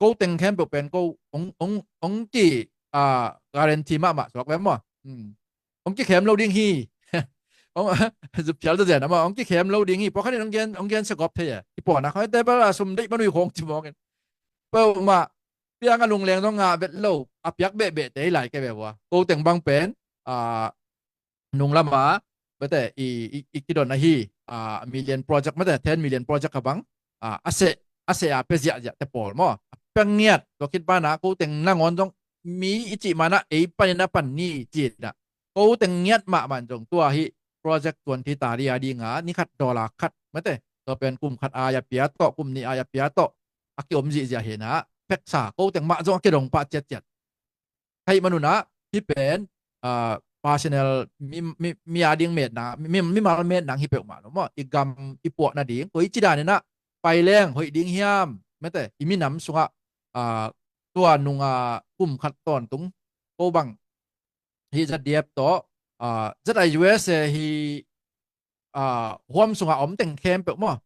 ko teng khempeuh pen ko ong, ong, ong ki, ah, guarantee mahmah suak ve maw. Hmm. Ong kikhem lo ding hi. Ong zuk phial zazen ama ong kikhem lo ding hi. Pawlkhat in ong gen, ong gen segop thei e. Kipuahna khawng table a sum deih manui khawng ci mawk in. Peuhmah piang a lungleng zong ngah vet lo a piak behbeh te hi lai kei ve vua. Ko teng bang pen, ah, nung lama bete i, i, i kidon ahi, ah, million project mate, ten million project a bang, ah, a seh, a seh a pia ziahziah te pawl maw. A pia ngiat tua khit banah ko teng nangawn zong mi i cih manah ei panin a pan ni cih na. Ko teng ngiat mahmah zong tua hi project twenty thirty a dinga ni khat dollar khat mate. Tua pen kum khat ai a pia tawh, kum nih ai a pia tawh a kiom zihziah hi na. Peksa ko teng mah zong a kidong pah ciatciat. Kaih manunah hih pen, ah, personal mi, mi, mi a ding metna, mi, mimal metna hi peuhmah lo maw. I gam i puah nading koi ci daninah pai leng hoih ding hiam mate, i minam sungah, ah, tua nunga kum khat tawntung ko bang hih Z D F tawh, ah, Z I U S A hi, ah, huam sungah om teng khempeuh maw,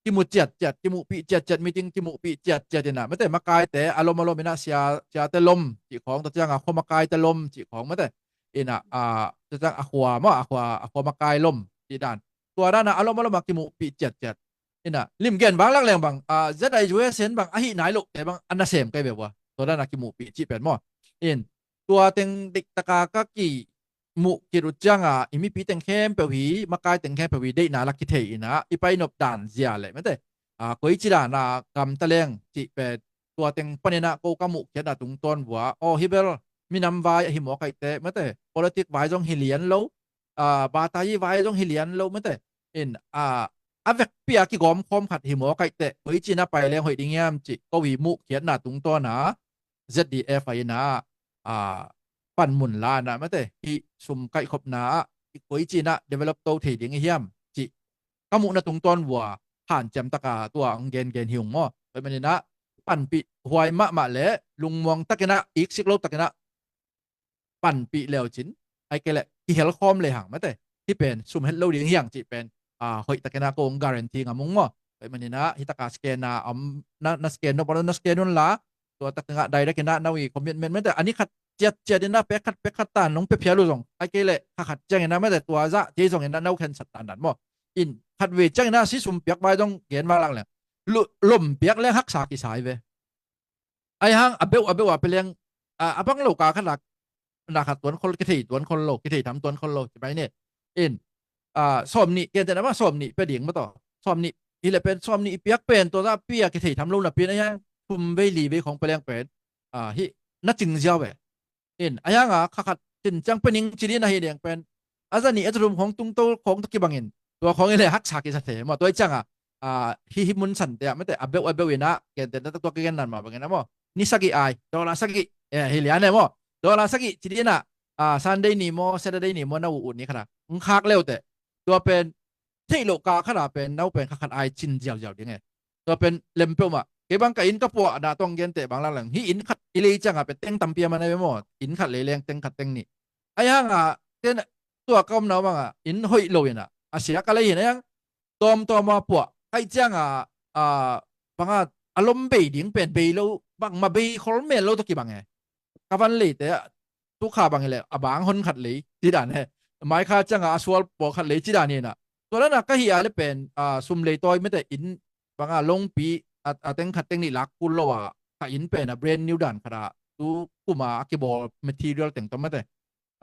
kimu ciatciat, kimuhpih ciatciat, meeting kimuhpih ciatciat inah mate, makaite a lom a lom inah sia, siate lom cih khawng, tua ciangah khua makaite lom cih khawng mate. Inah, ah, tua ciang a khua maw, a khua, a khua makai lom cih dan. Tua danah a lom a lomah kimuhpih ciatciat. Inah limgen bang lakleng bang, ah, Z I U S A in bang ahi nai lohte bang a nasem kai ve vua. Tua danah kimuhpih cih pen maw. In tua teng diktaka ka ki muh khit uh cianga i mipi teng khempeuh hi, makai teng khempeuh hi deihna la kithei inah i painop dan zia le mate, a, koici dana gamta leng cih pen tua teng paninah ko ka muhkhiatna tungtawn vua. Aw, hi bel minam vai ahi mawk aihte mate, politik vai zong hi lian lo, a, batayi vai zong hi lian lo mate. In, a, a vekpi a kigawmkhawm khat hi mawk aihte koici na pai leng hoih ding hiam cih ko hi muhkhiatna tungtawna Z D F a inah, a, panmun lana mate, hih sum kaihkhopna ah i koici inah develop to thei ding i hiam cih ka muhna tungtawn vua hanciam taka tua ang gengen hi ung maw. Tua maninah panpih huai mahmah le lungmuang takinah iksik lo takinah panpih leucin, ai kei leh i helkhawm lehang mate, hih pen sum het lo ding hiang cih pen, a, hoih takinah ko ong guarantee ngam ung maw. Tua maninah hih taka scan a om na, na scan nop na scan unla, tua takingah direct inah na wi commitment mate a ni khat ciatciat inah pek khat pek khat tan nong pia phial uh zong, ai kei leh kha khat cianginah mate tua zah thei zonginah na uh khensat tandan maw. In khat vei cianginah si sum piak vai zong gen mak lak leng lom piak leng haksa kisai ve. Ai hang a beuh a beuh a pia leng, a, a bang lo ka khat lak na khat tuan khol, kithei tuan khol lo, kithei tham tuan khol lo ci pai ne. In, a, sawm nih ken tena ma sawm nih pia ding ma tawh. Sawm nih hi le pen sawm nih i piak pen tua zah pia kithei tham lo napi na hiang thum vei li vei khong pia leng pen, a, hih na cing ziau ve. In a hianga kha khat cin ciang pia ning ci ding na hi ding pen a za nih a za thum khong tungto khong tawh kibangin tua khong i le haksa kisa thei maw. Tua i cianga, a, hih hih mun sante ah mate a beuh a beuh inah kente na tua kigen nan mah bangin a maw, ni sagih ai dollar sagih, eh, hi lian e maw. Dollar sagih ci ding inah, a, Sunday ni maw Saturday ni maw na uh ut ni khana ng khak leute. Tua pen theih loh ka khana pen nau pen kha khat ai cin ziauziau ding e. Tua pen lem peuhmah kei bang ka inn ka puah dah tong gente bang lakleng hih inn khat i lei cianga pen teng tampi a man a ve maw. Inn khat lei leng teng khat teng nih. Ai hanga ten tua ka omna banga inn hoih lo inah a sia ka lei hin a hiang tawmtawm a puah kaih cianga, a, banga a lom bei ding pen bei lo bangmah bei khol men lo tawh kibang e. Ka van leite ah tukha bang hileh a bang hon khat lei ci dan he. Maikha cianga a sual pawl khat lei ci dan hinah. Tua lana ka hih a le pen, a, sum lei tawi mete inn banga longpi a, a teng khat teng nih lak kul lo a ka inn pen a brand new dan khat a tu kuma a kibawl material teng tawm mete,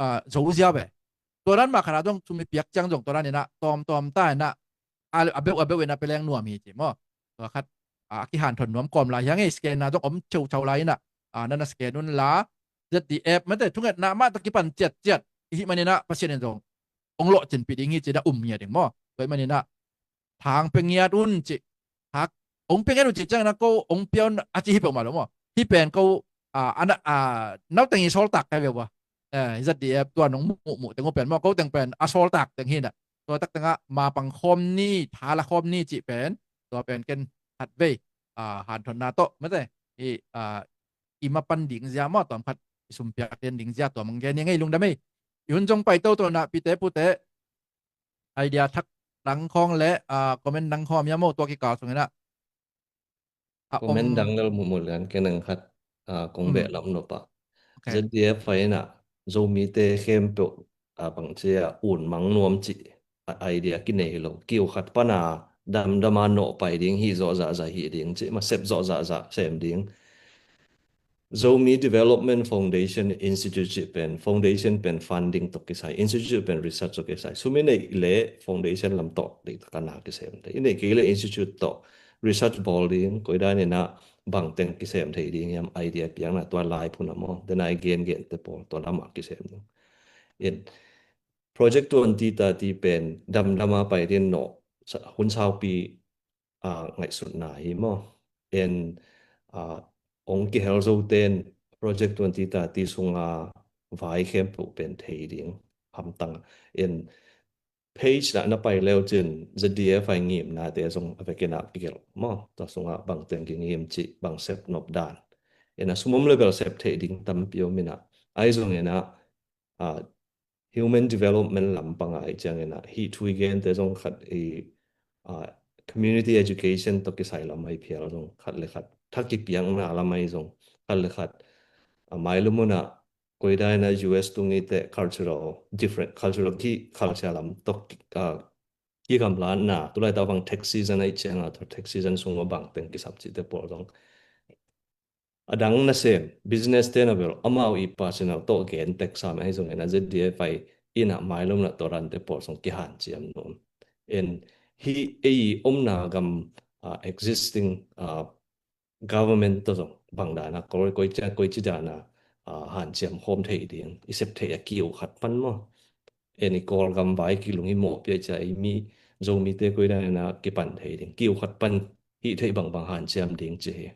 a, zo zia ve. Tua dan mah khat a zong sum i piak ciang zong tua dan inah tawmtawm ta inah a, a beuh a beuh inah peleng nuam hi ci maw. Tua khat, a, a kihanthawn nuam kawm lai hiang ei scan na zong om cheuchau lai inah, a, nana scan un la Z D F mete thungetna mah tawh kipan ciatciat i hih man inah Pasian in zong ong lawhcinpih ding hi ci na um ngia ding maw. Tua hih man inah thang pia ngiat un ci. Thak ong pia ngiat un ci ciang inah ko ong pia un a ci hi peuhmah lo maw. Hih pen ko a, a, a, nauteng i sawltak ka ve ua. Eh, Z D F tua nong muh muh teng uh pen maw, ko teng pen a sawltak teng hi na. Tua tak tengah mapang khawm ni, thala khawm ni cih pen, tua pen ken khat vei, a, hanthotna tawh mate, i, a, i mapan ding zia maw, tuam khat i sumpiak lian ding zia tua mang gen i ngei lungdam ei. I hun zong pai toto na pite pute, idea thak dang khawng le, a, comment dang khawng ia maw, tua kikal sung ina. A, comment om dang lel muhmuh lian ken ang khat, a, kong beh lam nop a. Okay. Z D F a ina Zomite khempeuh, a, bang cia un mang nuam cih, a, idea kinei hi lo. Kiu khat pana damdama nawh pai ding hi zawh zahzah hi ding cih ma sep zawh zahzah sem ding. Zomi Development Foundation Institute cih pen, foundation pen funding tawh kisai, institute pen research tawh kisai. Sum i neih le foundation lam tawh deihtaka na kisem thei. I neih kei le institute tawh research bawl ding, koidan ina bangteng kisem thei ding hiam idea piakna tua lai phuna maw. Dena i gen gen te pawl tua lamah kisem ding. In Project twenty thirty pen damdama pai din nawh, sa-, hun saupi a, ngaihsutna hi maw. En, a, ong kihel zo ten Project twenty thirty sunga vai khempeuh pen thei ding hamtang. En page na na pai leu cin Z D F a i ngimnate zong a vekin a kigelh maw. Tua sunga bangteng kingim cih bang sep nop dan. En a sum om le bel sep thei ding tampi om ina. Ai zong ina, a, human development lampang a i ciang ina, hih thu i gente zong khat i, a, community education tawh kisai lam a i phial zong khat le khat, tha kipiakna lam a i zong khat le khat, a, mailum una koidan ina U S tung i te cultural different, cultural ki culture lam tawh, a, kigamlatna, tulai tawh bang tax season a i ciang a, tawh tax season sung a bangteng kisap cihte pawl zong a dang nasem, business te na bel amau i personal tawh gen tek sam ahi zongin a Z D F a i ina mailumna tawh rante pawl song kihanciam nuam. En hih ei omna gam, a, existing, a, government tawh zong bang dana koi, koi cia, koi ci dana, a, hanciam khawm thei ding i sep thei a kiu khat pan maw. En i Kawlgam vai kilung i mawhpia cia i mi Zomite koi dana kipan thei ding kiu khat pan hih thei bangbang hanciam ding ci hi.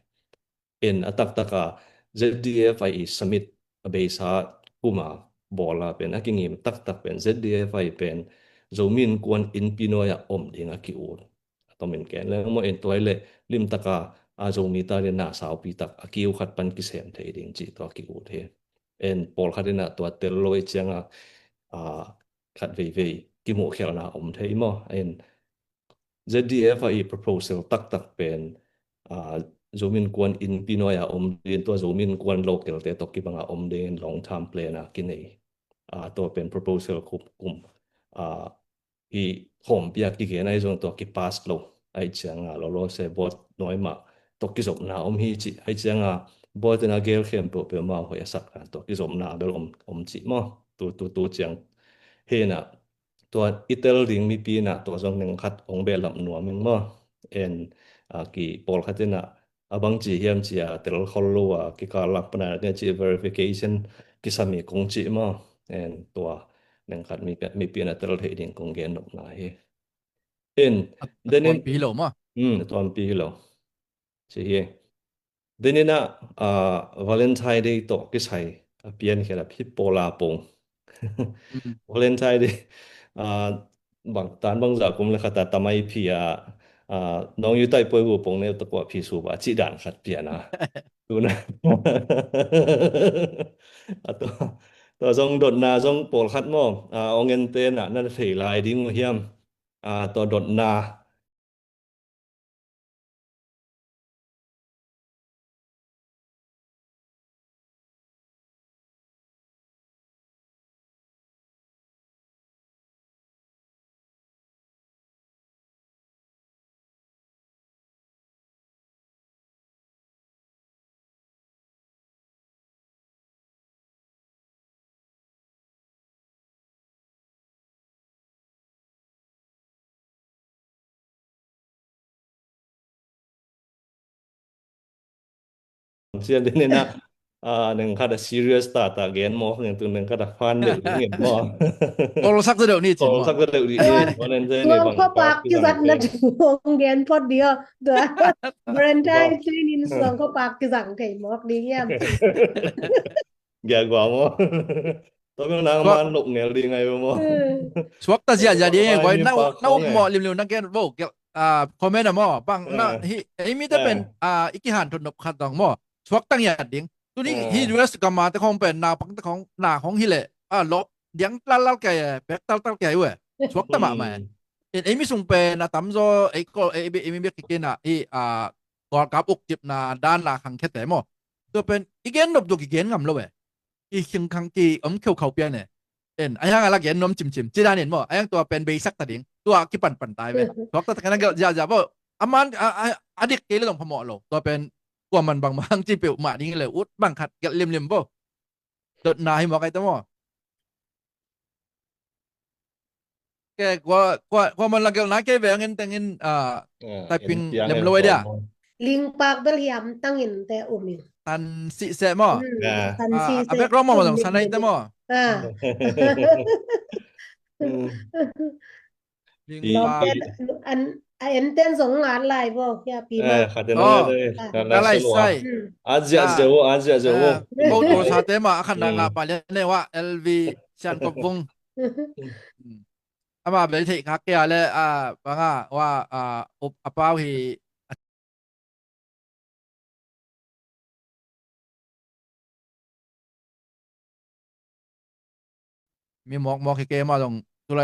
En a taktaka Z D F a i summit a beisa kuma bawla pen a kingim taktak pen Z D F a i pen Zomi Innkuan Innpi nuai-ah om ding a ki-ut. A tomin ken le maw en tuai le limtaka a Zomi ta le na saupi tak a kiu khat pan kisem thei ding cih tua ki-ut hi. En pawlkhat ina tua tel lo i cianga, a, khat veivei kimuhkhelhna om thei maw. En Z D F a i proposal taktak pen, a, Zomi Innkuan Innpi nuai-ah om ding tua Zomi Innkuan local te tawh kibanga om ding long term plan a kinei. A, tua pen proposal kum, kum, a, i hawmpia kigen ahi zong tua kipass lo. Ahi cianga lolo se board nuai mah tua kizopna om hi ci. Ahi cianga board ina gel khempeuh peuhmah hoih a sak dan tua kizopna bel om, om ci maw. Tu, tu, tu ciang hena tua i tel ding mipi ina tua zong neng khat ong behlap nuam ing maw. En, a, ki pawlkhat ina a bangci hiam cia tel khol lo a kikal lak pana nia ci verification kisami kong ci maw. En tua neng khat mi, mipi ina tel thei ding kong gen nopna hi. En a, a denin tuampi hi lo maw. Hmm, tuampi hi lo. Ci hi. Denin a, a, Valentine Day tawh kisai a piankhiat a phi pawla pong. Valentine Day, a, bang tan bangza kum le khata tamai phi a, a, nong yu tai poi hu pong ne takua phi su ba ci dan khat piana. Tuna. A tua, tua zong dotna zong pawlkhat maw, a, ong en te na, na thei lai ding uh hiam. A, tua dotna Sia dene na Ah, neng khat a serious tata gen mawk neng tu neng khat a fan deuh ding in maw? Tolsak zaw deuh ni cin maw? Tolsak zaw deuh ding ni. Tuang khuapak kizatna thu hong gen phot ding aw. Tua Valentine cin in tuang khuapak kizang thei mawk ding hiam? Gia gua maw? Tua bel nang man lok ngel ding ngai maw? Suakta ziahziah ding e guai. Na up mawh limlim na gen vo. Comment a maw? Bang na hi ei mite pen i kihanthot nop khat dong maw? Suakta ngiat ding. Tuni hi U S gam a te khong pen naupang te khong na khong hi leh a lawp diang taltal kei e, bek taltal kei uh e. Suakta mahmah e. In ei mi sung pen a tamzaw ei kol ei mi bek kikin a hi a World Cup ukcipna dan la khangkhiate maw? Tua pen i gen nop duk i gen ngam lo e. I khingkhang ki om kheukhau pian e. En a hiang a la gen nuam cimcim ci dan in maw, a hiang tua pen beisak ta ding. Tua kipanpan tai ve. Suakta tak na gelh ziahziah maw. A man a dik kei le zong phamawh lo. Tua pen kuaman bangmah hang ci peuhmah ding le ut bang khat gelh limlim bo. Dotna hi mawk ai ta maw? Ke kua kua kua man la gelhna kei veng in tengin typing lem lo ai dia. Lingpak bel hiam tangin te um in. San sih seh maw? San sih seh. A background maw zong san ai te maw? Lingpak. An a enten zong ngat lai bo ya pi ma. Khaten ngat lai sai. An ziah ziah bo, an ziah ziah bo. Bo to sa te ma a khan na nga pa le ne wa L V Sian Kop Vung. Ama bel theih khak kei a le a banga wa a up a pau hi. Mi mawkmawk hi kei mah zong tulai.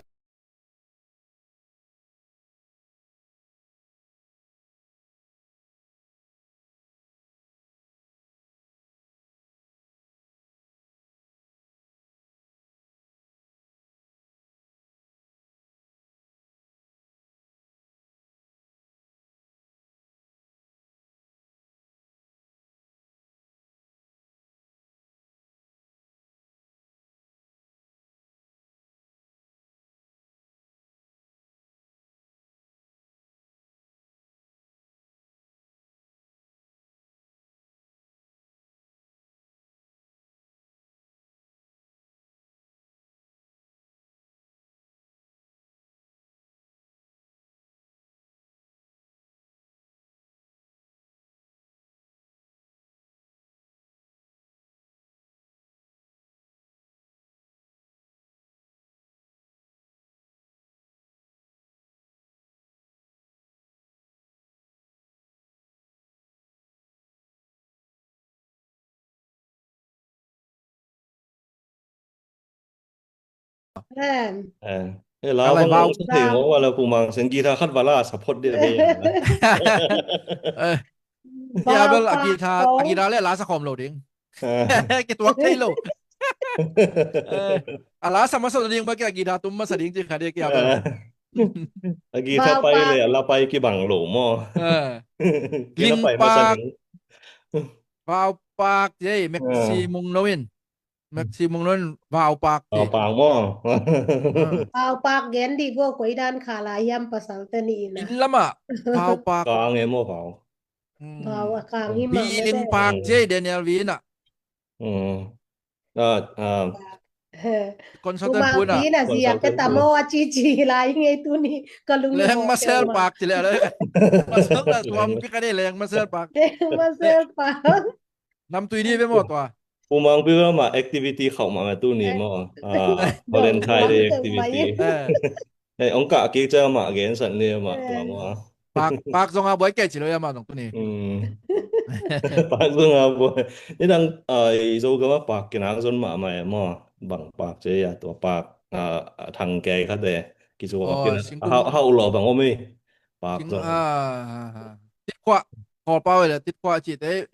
Em. Eh, eh, la bang sa thei ngawh ua la Pu Mang Sian guitar khat va la sa phot dia ve. Eh. Kia bel a guitar, a guitar le la sa khawm lo ding. Kituak thei lo. Eh, a la sa masa ding ba kia guitar tum masa ding ci kha dia kia bel. A guitar pai le a la pai kibang lo maw. Eh. Kia la pai masa ding. Vaupak ci ei, Maxi Mung No in. Maxi Mung No in Vaupak ci. Vaupak maw. Vaupak gen dih bo, koi dan kha lai hiam pasal te ni in a. Inn lamah Vaupak. Kang e maw Vau. Vau a kang hi mah. Bi Lin Pak ci ei, Daniel Vi in a. Consultant Puna. Ina ziak ka tamo a cici lai ngei tuni ka lung. Leng Masel Pak ci le. Masel na tuam pi ka dei Leng Masel Pak. Leng Masel Pak. Nam tui di be mo tua. Pu Mang pi ma activity khau ma tuni mo. Valentine Day activity. Eh, ong kah kik ciang mah gensak ni mah tua mah. Pak, pak zong a buai kei ci lo ia mah zong tuni. Pak zong a buai. Ni dang, ah, i Zogam ah pak kinang zon mahmah e maw. Bang pak ci a, tua pak, ah, a thang kei khat e. Kici a pak kinang. Hau, hau lo bang om e. Pak zong. Tit khuah. Kawlpau e le tit khuah ci te.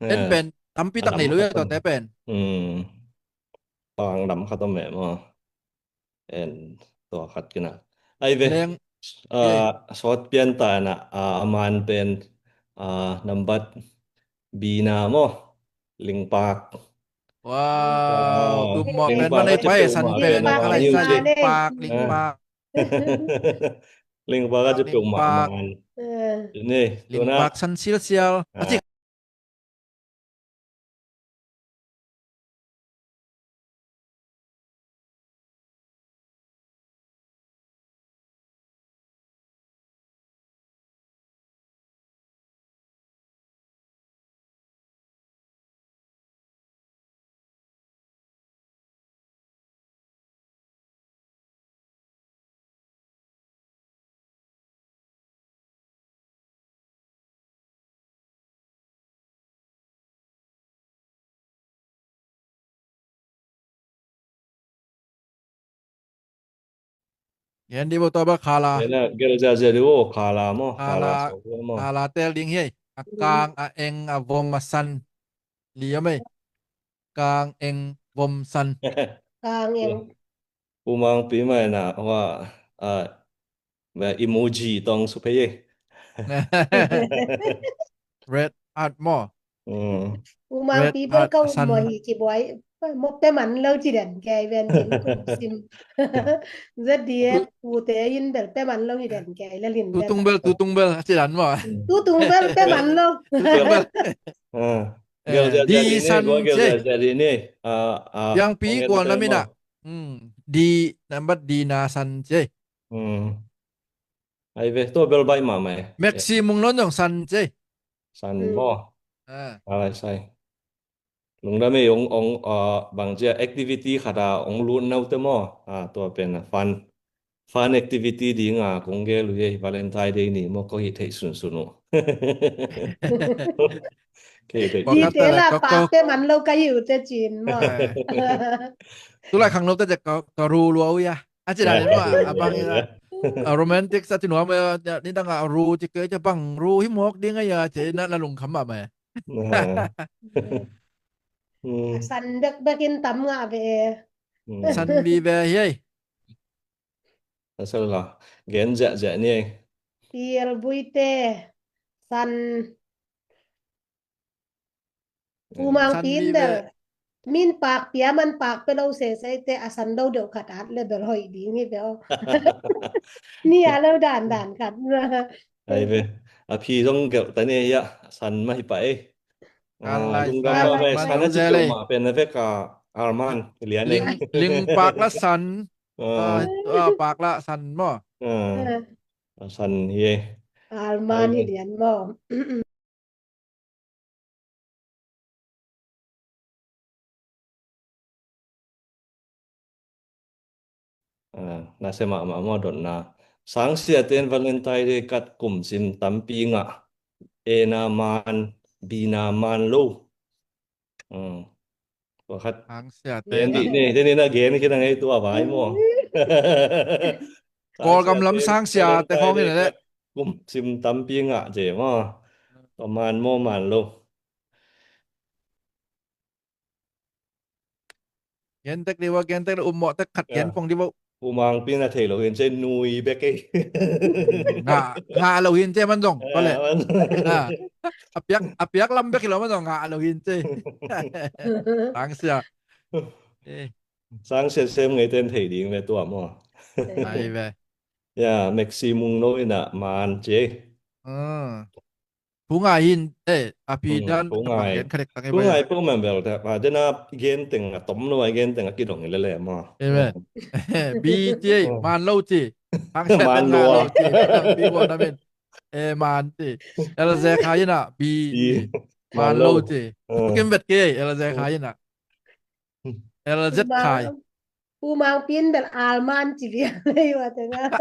En pen tampi tak nei lo ia tua te pen. Pak nam khat om e maw. En tua khat kina. Ai ve. Leng, ah, sawt pian ta na, ah, a man pen, ah, nambat bina maw. Lingpak. Wow, tum maw pen man ei pai san pen. Lingpak, Lingpak. Lingpak a ci peuh mah man. Ni, Lingpak san sialsial. A ci Gen dih bo tua ba khala. Ena gel ziazia dih bo khala maw, khala, khala so bo maw. Khala tel ding hi ei. A kang, a eng, a vom, a san. Li om ei. Kang, eng, vom, san. Kang, eng. Pu Mangpi mai na wa, a, emoji tong su phei ei. Red Hat maw. Red Hat, a san. Pu Mangpi bel ka um maw hi kibuai. Mok pe man lo ci dan kai ben din kum sim. Z D F pu te in bel pe man lo hi dan kai la lin. Tutung bel, tutung bel ci dan maw. Tutung bel pe man lo. Tutung bel. Di san ci. Yang pi kual na mina. Di nambat di na san ci. Ai ve, tua bel bai mahmah e. Maximum lon zong san ci. San maw. Alai sai. Lungdam e, ong, ong, bang cia activity khat a ong lut nau te maw. Tua pen a fun, fun activity ding a kong gel uh e, Valentine Day ni maw, ko hi thei sunsun uh. Kei thei. Di te la pak te man lo ka hi uh te cin maw. Tulai khang lo te ka ru lua uh ia. A ci dan in maw, a bang in a romantic sa ci nuam, ni dang a ru ci kei ci bang ru hi mawk ding a ia ci na, na lungkham mahmah e. San bekbek in tam ngah ve. San vive hi ei. Asal la gen ziahziah ni ei. Piel buite san. Pu Mangpi in bel min pak pia man pak pe lo sesei te a san lo deuh khat at le bel hoih ding hi bel. Ni a lo dandan khat. Ai ve. A phi zong gelh ta ni ei a san mah hi pah ei. Lungdam mah ei, san a ci peuhmah pen a vek a alman lian ei. Ling pak la san. Pak la san maw. A san hi ei. Alman hi lian maw. Nasia mahmah maw dotna. Sangsia ten Valentine Day kat kum sim tampi ngah. A na man, B na man lo. Pakhat. Sangsia ten. Ni, ni, ni na gen khin a ngei tua vai maw. Kawlgam lam sangsia te khawng in a leh. Kum sim tampi ngah cia maw. Tua man maw man lo. Gen tek dih ua, gen tek dih, um mawh tek khat gen pong dih ua. Pu Mangpi na thei lo hin cia nui bek ei. Ngah, ngah lo hin cia man zong. A piak, a piak lam bek hi lo man zong ngah lo hin cia. Sangsia. Sangsia sem ngei ten thei ding ve tua maw. Ai ve. Ya, Maxi Mung no ina man cia. Pu Ngai hin, eh, a pi dan, Pu Ngai. Gen kha dek tak ei. Pu Ngai peuh man bel ta, a, dena gen teng a tom lo, a gen teng a kidong hi lele maw. Amen. Bi ci ei, man lo ci. Hang siat man lo ci. Bi bo na men. Eh, man ci. Elze Khai na, bi. Man lo ci. Kim vet ke, Elze Khai na. Elze Khai. Pu Mangpi in bel alman ci lian lei ua teng a.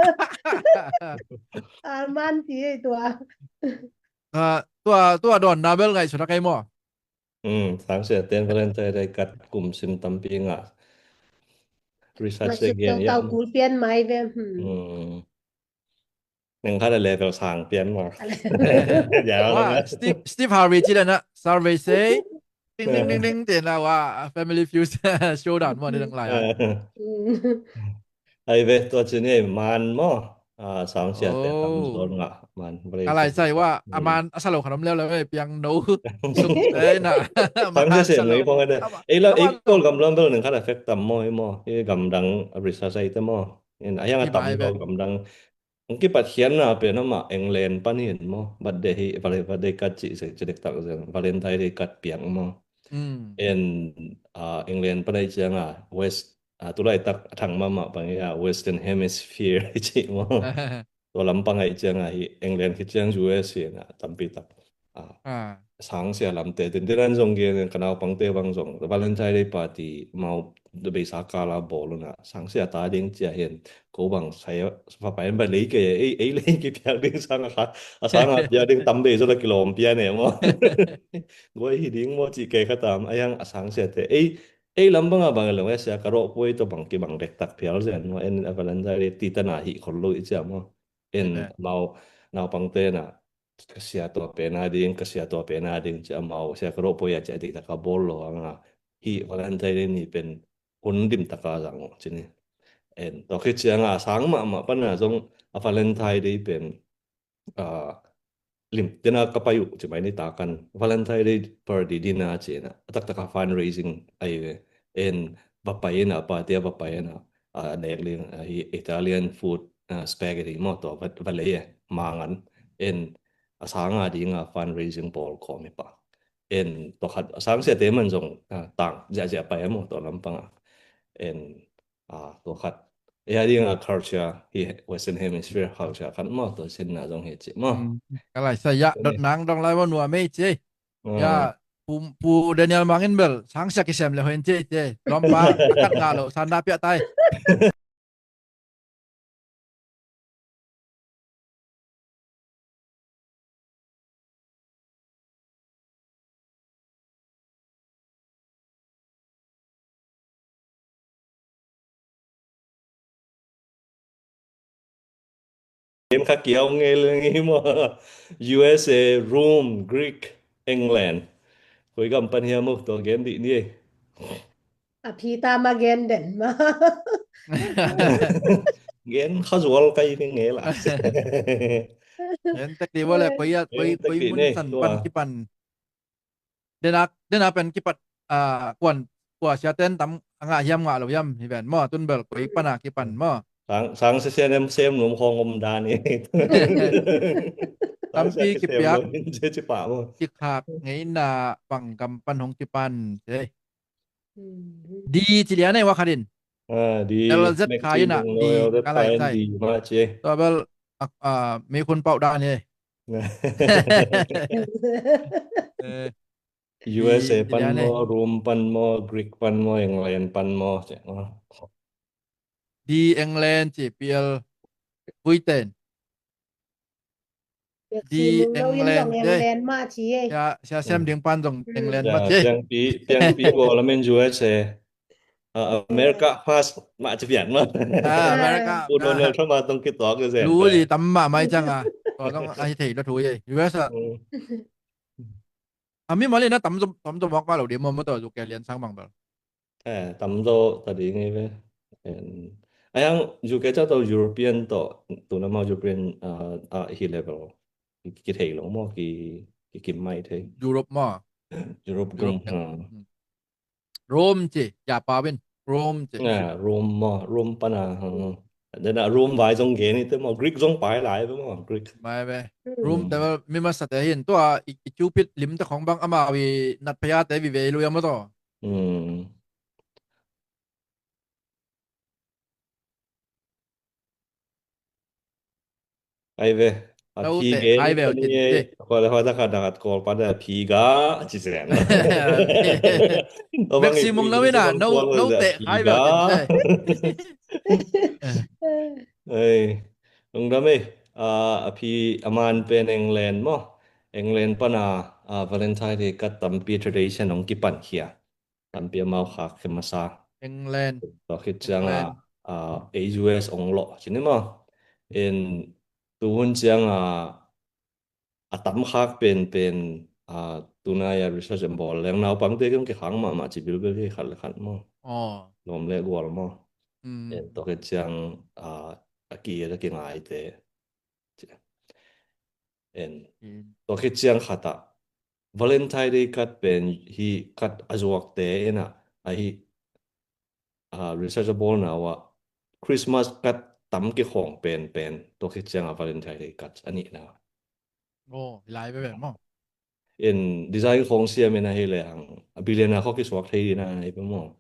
Alman ci ei tua. Tua, tua dawnna bel ngaihsut a kei maw. Sangsia ten Valentine Day kat kum sim tampi ngah. Research te gen ia. Tau kul pian mai ve. Neng khat a level sang pian maw. Steve, Steve Harvey ci dan a survey sei. Ding ding ding ding te na wa Family Feud showdown maw ni dang lai. Ai ve tua ci ni man maw. Sangsia te tam zon ngah man. Ka lai sai wa a man a sa lo khan om leuleu ei piang no. Suk te na. Sangsia se ngei pong a de. Ei la ei Kawlgam lam bel neng khat a fek tam maw ei maw. Ei gamdang a research ai te maw. In a hiang a tam lo gamdang. Ang kipat khiatna pen amah England pan hi in maw. Birthday hi, birthday kat ci dektak zen, Valentine Day kat piang maw. In England pan a hi ciang a West, tulaitak a thang mahmah pan hi a Western Hemisphere hi ci maw. Tua lampang a hi ciang a hi England khit ciang U S hi na tampi tak. Sangsia lamte, tin, tin an zong gen, ka naupangte bang zong, Valentine Day party, mau beisa kala bawl una, sangsia ta ding cia hin, ko bang sai, fa pa in ba lei kei, ei, ei lei kipiak ding sang a kha, a sang a piak ding tam bei zaw la kilawm piak ne maw. Guai hi ding maw ci kei kha tam, a hiang a sangsia te, ei, Ei lam banga bang lo, eh, sia ka rawh puai tawh bang kibang dektak phial zen maw, en a Valentine Day ti tana hih khol lo i cia maw. En amau naupangte na ka sia tua pena ding, ka sia tua pena ding, cia amau sia ka rawh puai a cia ti taka bawl lo anga. Hih Valentine Day ni pen hun dim taka zang ci ni. En, tua khit cianga a sang mahmah pana zong a Valentine Day pen, ah, lim tena ka pai uh ci mai ni ta kan Valentine Day party dinner ci na a taktaka fundraising ai ve. En, va pai ina party a va pai ina, ah, nek ling, ah, hi Italian food, ah, spaghetti maw tua va, va lei e mangan. En, a sanga dinga fundraising bawl kawm hi pa. En, tua khat a sang siate man zong, ah, tang ziahziah pai a maw tua lampanga. En, ah, tua khat. E a dinga culture hi Western Hemisphere culture khat maw tua sinna zong hi ci maw. Ka lai sa ya dot nang dong lai maw nuam ei ci. Ya, pu, pu Daniel Mangin bel sang sia kisem le hoin ci ci. Lompa akat nga lo sanda pia tai. Gen kha kiau ngei leng hi maw. U S A, Rome, Greek, England. Koi gam pan hiam uh tua gen dih ni ei. A phi ta ma gen den ma. Gen kha zual kai ni ngei la. Gen tek di bole koi a koi koi mun san pan kipan. Denak denak pen kipat, ah, kuan kua sia ten tam a ngah hiam ngah lo hiam hi ven maw tun bel koi pana kipan maw. Sang sang se sia nem sem num khong om dan i. Tampi kipiak. Kikhak ngeina bang gam pan hong kipan se. Di ci lian ei wa khatin. Ah, di L Z khai ina di ka lai sai. Di ma ci. Tua bel, ah, ah, mi khun pau dan ei. Eh, U S A pan maw, Rome pan maw, Greek pan maw, England pan maw, ci maw. Di England ci P L Puiten. Di England, England ma ci ei. Sia, sia sem ding pan zong England ma ci ei. Piang pi, piang pi ko lamen U S A. Ah, America first ma ci pian ma. Ah, America. U Donald Trump a tong kituak zen. Lu li tam ma mai cang a. Tua zong a hi thei lo thu ei. U S A. A mi mali na tam zo, tam zo mok ma lo di mo mo to zu ke lian sang bang bel. Eh, tam zo ta ding ei ve. En, ayang U K ca to European to, tuna ma European, ah, ah, hi level. Ki, ki thei lo mo, ki, ki kim mai thei. Europe mo. Europe group, ha. Rome ci, ya pa win. Rome ci. Ah, Rome mo, Rome pana, ha. Dena Rome vai zong gen i te mo, Greek zong pai lai ve mo, Greek. Mai ve. Rome te mi masa te hin tua i, i Cupid lim te khong bang ama wi nat paya te wi ve lu ya mo to. Ai ve. A phi gen ai ve. Ko le hoi ta kha da kol pa da phi ga ci zen. Bek si mung lo ina no no te ai ve. Ai. Lungdam ei. A phi a man pen England mo. England pana, ah, Valentine Day kat tampi tradition hong kipan khia. Tampi amau khak khe masa. England. Tua khit cianga, ah, A U S ong lo ci ni maw. En tuhun cianga a tam khak pen pen, ah, tunai a research em bawl leng naupangte kiong kikhang mahmah ci bilbil hi khat le khat maw. Lawm le gual maw. En tua khit ciang, ah, a ki a kingaite. En tua khit ciang khat ah Valentine Day kat pen hi kat a zuakte ina a hi, ah, research a bawlna uh ah Christmas kat tam kikhawng pen pen tua khit cianga Valentine Day kat a nihna. Oh, hi lai veve maw. En design khawng siam in a hi le hang a billion a khaw kisuak thei dina a hi pe maw.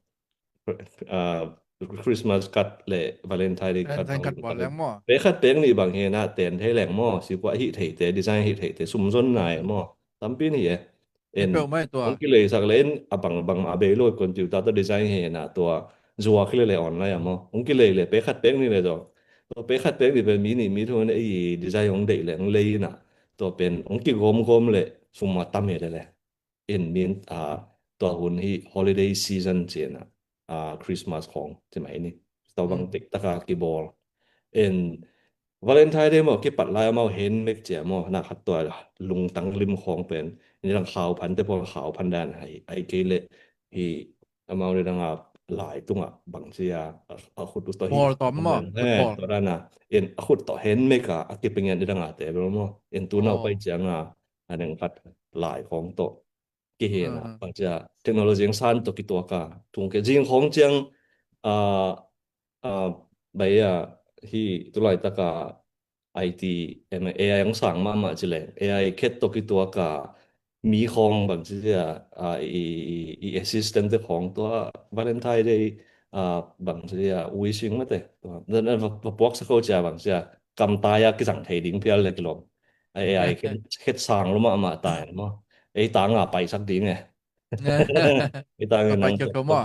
Ah, Christmas kat le Valentine Day kat. Valentine kat bual leng maw. Pe khat pek nih bang hi na ten thei leng maw. Si kua hi thei te, design hi thei te, sum zon nai maw. Tampi ni e. En hong kilei sak le in a bang bang a bei lo kon tiu ta to design hi na tua zua kile le online a maw. Hong kilei le pe khat pek nih le zo. Tua pe khat pek nih pe mi nih mi thu ne i design hong dei le hong lei na. Tua pen hong kigawm gawm le sum a tam hi le le. En min a tua hun hi holiday season ci-in ah, ah, Christmas khawng ci mai ni. Tua bang, mm, tek taka kibawl. En Valentine Day maw, kipat lai amau handmade ci a maw, na khat tua lungtang lim khawng pen. Nidang khau phan te pawl khau phan dan ai, ai kei leh hi amau nidang a lai tungah bang ci a, a, a khut uh tawh hi. Bawl tawh maw, khut bawl. Tua dan a. En a khut tawh handmade a, a kipia ngiat nidang a te bel maw. En tu nau pai ciang a, a neng khat lai khawng tawh kihen a, bang ci a technology ang san tawh kituak a, tung ke zing khawng ciang, a, a, bai a, hi tulaitak a I T, em, A I ang sang mahmah ci leng, A I khet tawh kituak a, mi khawng bang ci a, a, i, i, i assistant te khawng tua Valentine Day, a, bang ci a, wishing mate. Tua, va, va puaksak ko ci a bang ci a, kamtai a kizang thei ding phial le kilawm. A, A I khet, khet sang lo mahmah ta maw. Ei tang a paisak ding e. Ei tang in nang pai kiak lo maw.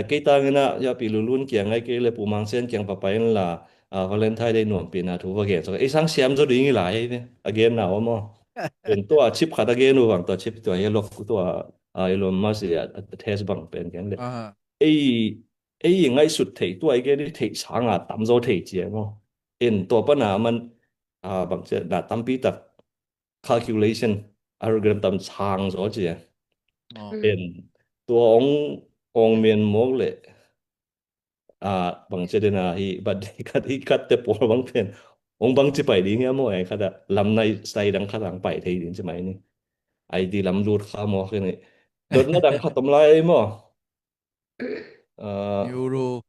Kei tang in a, ya pi lulun kiang ai kei le Pu Mang Sian kiang papai in la, a, Valentine Day nuam pi na thu va gen. So, ei sang siam zo ding i lai, a gen na maw. Pen tua chip khat a gen u bang, tua chip tua hi lok tua, a, Elon Musk a, a test bang pen gen le. Ei, ei ngaihsut thei tua i gen i thei sang a tam zo thei ci a maw. En tua pan a man, a, bang ci a na tampi tak calculation, algorithm tam sang zaw ci a. En tua ong, ong mian mawk le, a, bang ci a den a hi, but hi khat, hi khat te pawl bang pen ong bang ci pai ding hi a maw, e khat a lam nai sai dang khat ang pai thei ding ci mai ni. I T lam lut kha mawk hi ni. Dotna dang khat om lai maw. A, euro.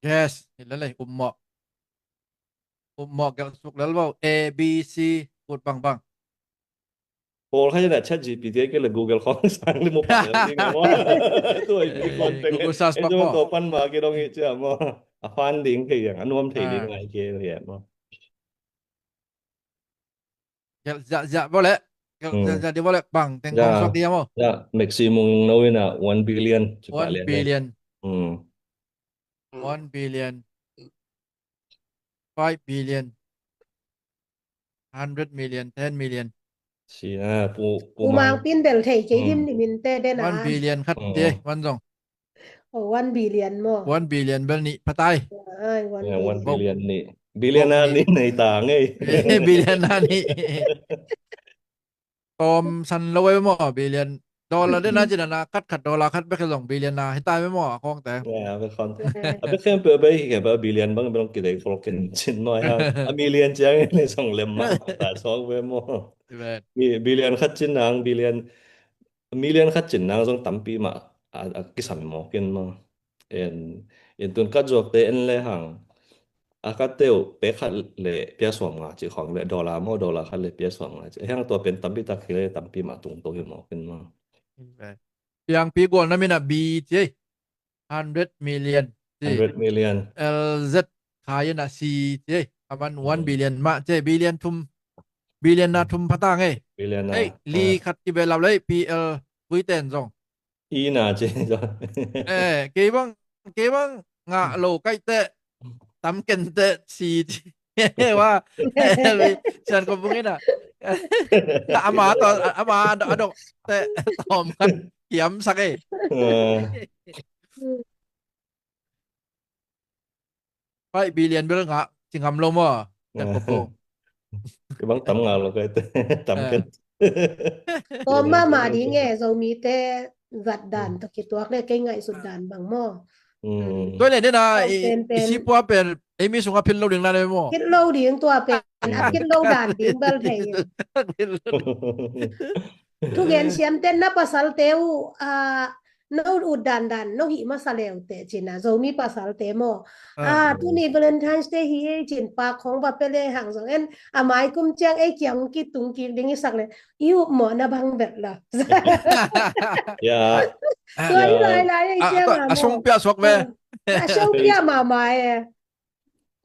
Yes, hi lele, ummawh. Ummawh gelh suk lel bo, A B C, ut bangbang. Pawl kha ina ChatGPT ai kei le Google khawng sang le mu pah lel ding a maw. Tua i pi contact Google search bang maw. Tua pan ma kei dong hi cia maw. A fan ding kei yang, a nuam thei ding ngai kei hi a maw. Gelh ziahziah bo le. Gelh ziahziah di bo le. Bang teng kong suak di a maw. Ya, maximum no ina one billion. One billion. One billion. Five billion. Hundred million, ten million. Si a, pu, pu mang pin bel thei kei dim ni min te den a. One billion khat te, one zong. Oh, one billion maw. One billion bel nih patai. Ai, one billion. Billion a nih nei ta ngei. Billion a nih. Tawm san lo e maw, billion. Dollar den a cin a na khat khat dollar khat bek zong billion a hi ta e maw, a khawng te. A bek khawng te. A bek khempeuh a bek hi kei ba billion bang bang kidei khol ken cin maw. A million ciang in zong lem mah ta sawk ve maw. Billion khat cin nang billion, million khat cin nang zong tampi mah a, a kisam mawk in maw. En, en tun ka zuakte en le hang. A ka teu pe khat le pia suam nga ci khawng le dollar maw, dollar khat le pia suam nga ci. Hang tua pen tampi tak hi le tampi mah tung to hi mawk in maw. Piangpi gual na min a B ci. Hundred million ci. Hundred million. L Z khai in a C ci. A man one billion mah ci. Billion thum. Billion na thum phatang e. Billion na. Ei, li khat ki be lau lei P L vui ten zong. I na ci. Eh, kei bang, kei bang ngah lo kaih teh tam ken teh si ci. Wa, sian ko bung ina. Ama to, ama adok, adok teh tom kan kiam sak e. Five billion bel ngah ci ngam lo maw. Kei bang tam ngah lo kai teh tam ken. Tawm mahmah ding e, Zomite zat dan tawh kituak le kei ngaihsut dan bang maw. Tua le nena i sipua pen ei mi sungah phit lo ding na le maw. Phit lo ding tua pen a phit lo dan ding bel thei. Thugen siamten na pasalte uh a no ut dandan no hih masa leuteh cin a, Zomi pasalte maw. Ah, tuni Valentine's Day hi ei cin pak khawng va pia le hang zong en, a mai kum ciang ei kiang kitung kik ding i sak le i upmawhna bang vet lo. Ya. Tua hi lailai ei ciang a maw. A sung pia suak ve. A sung pia mahmah e.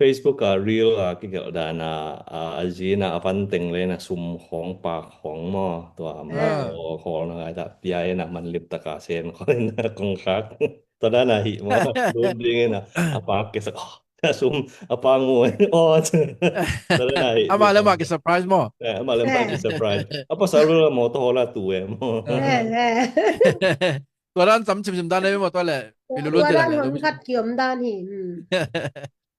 Facebook a reel a kigelh dan a, a, a zi in a, a van teng le in a sum khawng pak khawng maw, tua maw, khawl na ngai ta pia in a man lip tak a sen khawl in a kong khak. Tua dan a hih maw, lut ding in a, a pak kisa, oh, a sum, a pak mu, oh. Tua dan a hih. Ama le ama ki surprise maw. Eh, ama le ama ki surprise. A pasal le maw, tua hola tu e maw. Tua dan sam chim chim dan le maw, tua le. Tua dan hong khat ki om dan hi.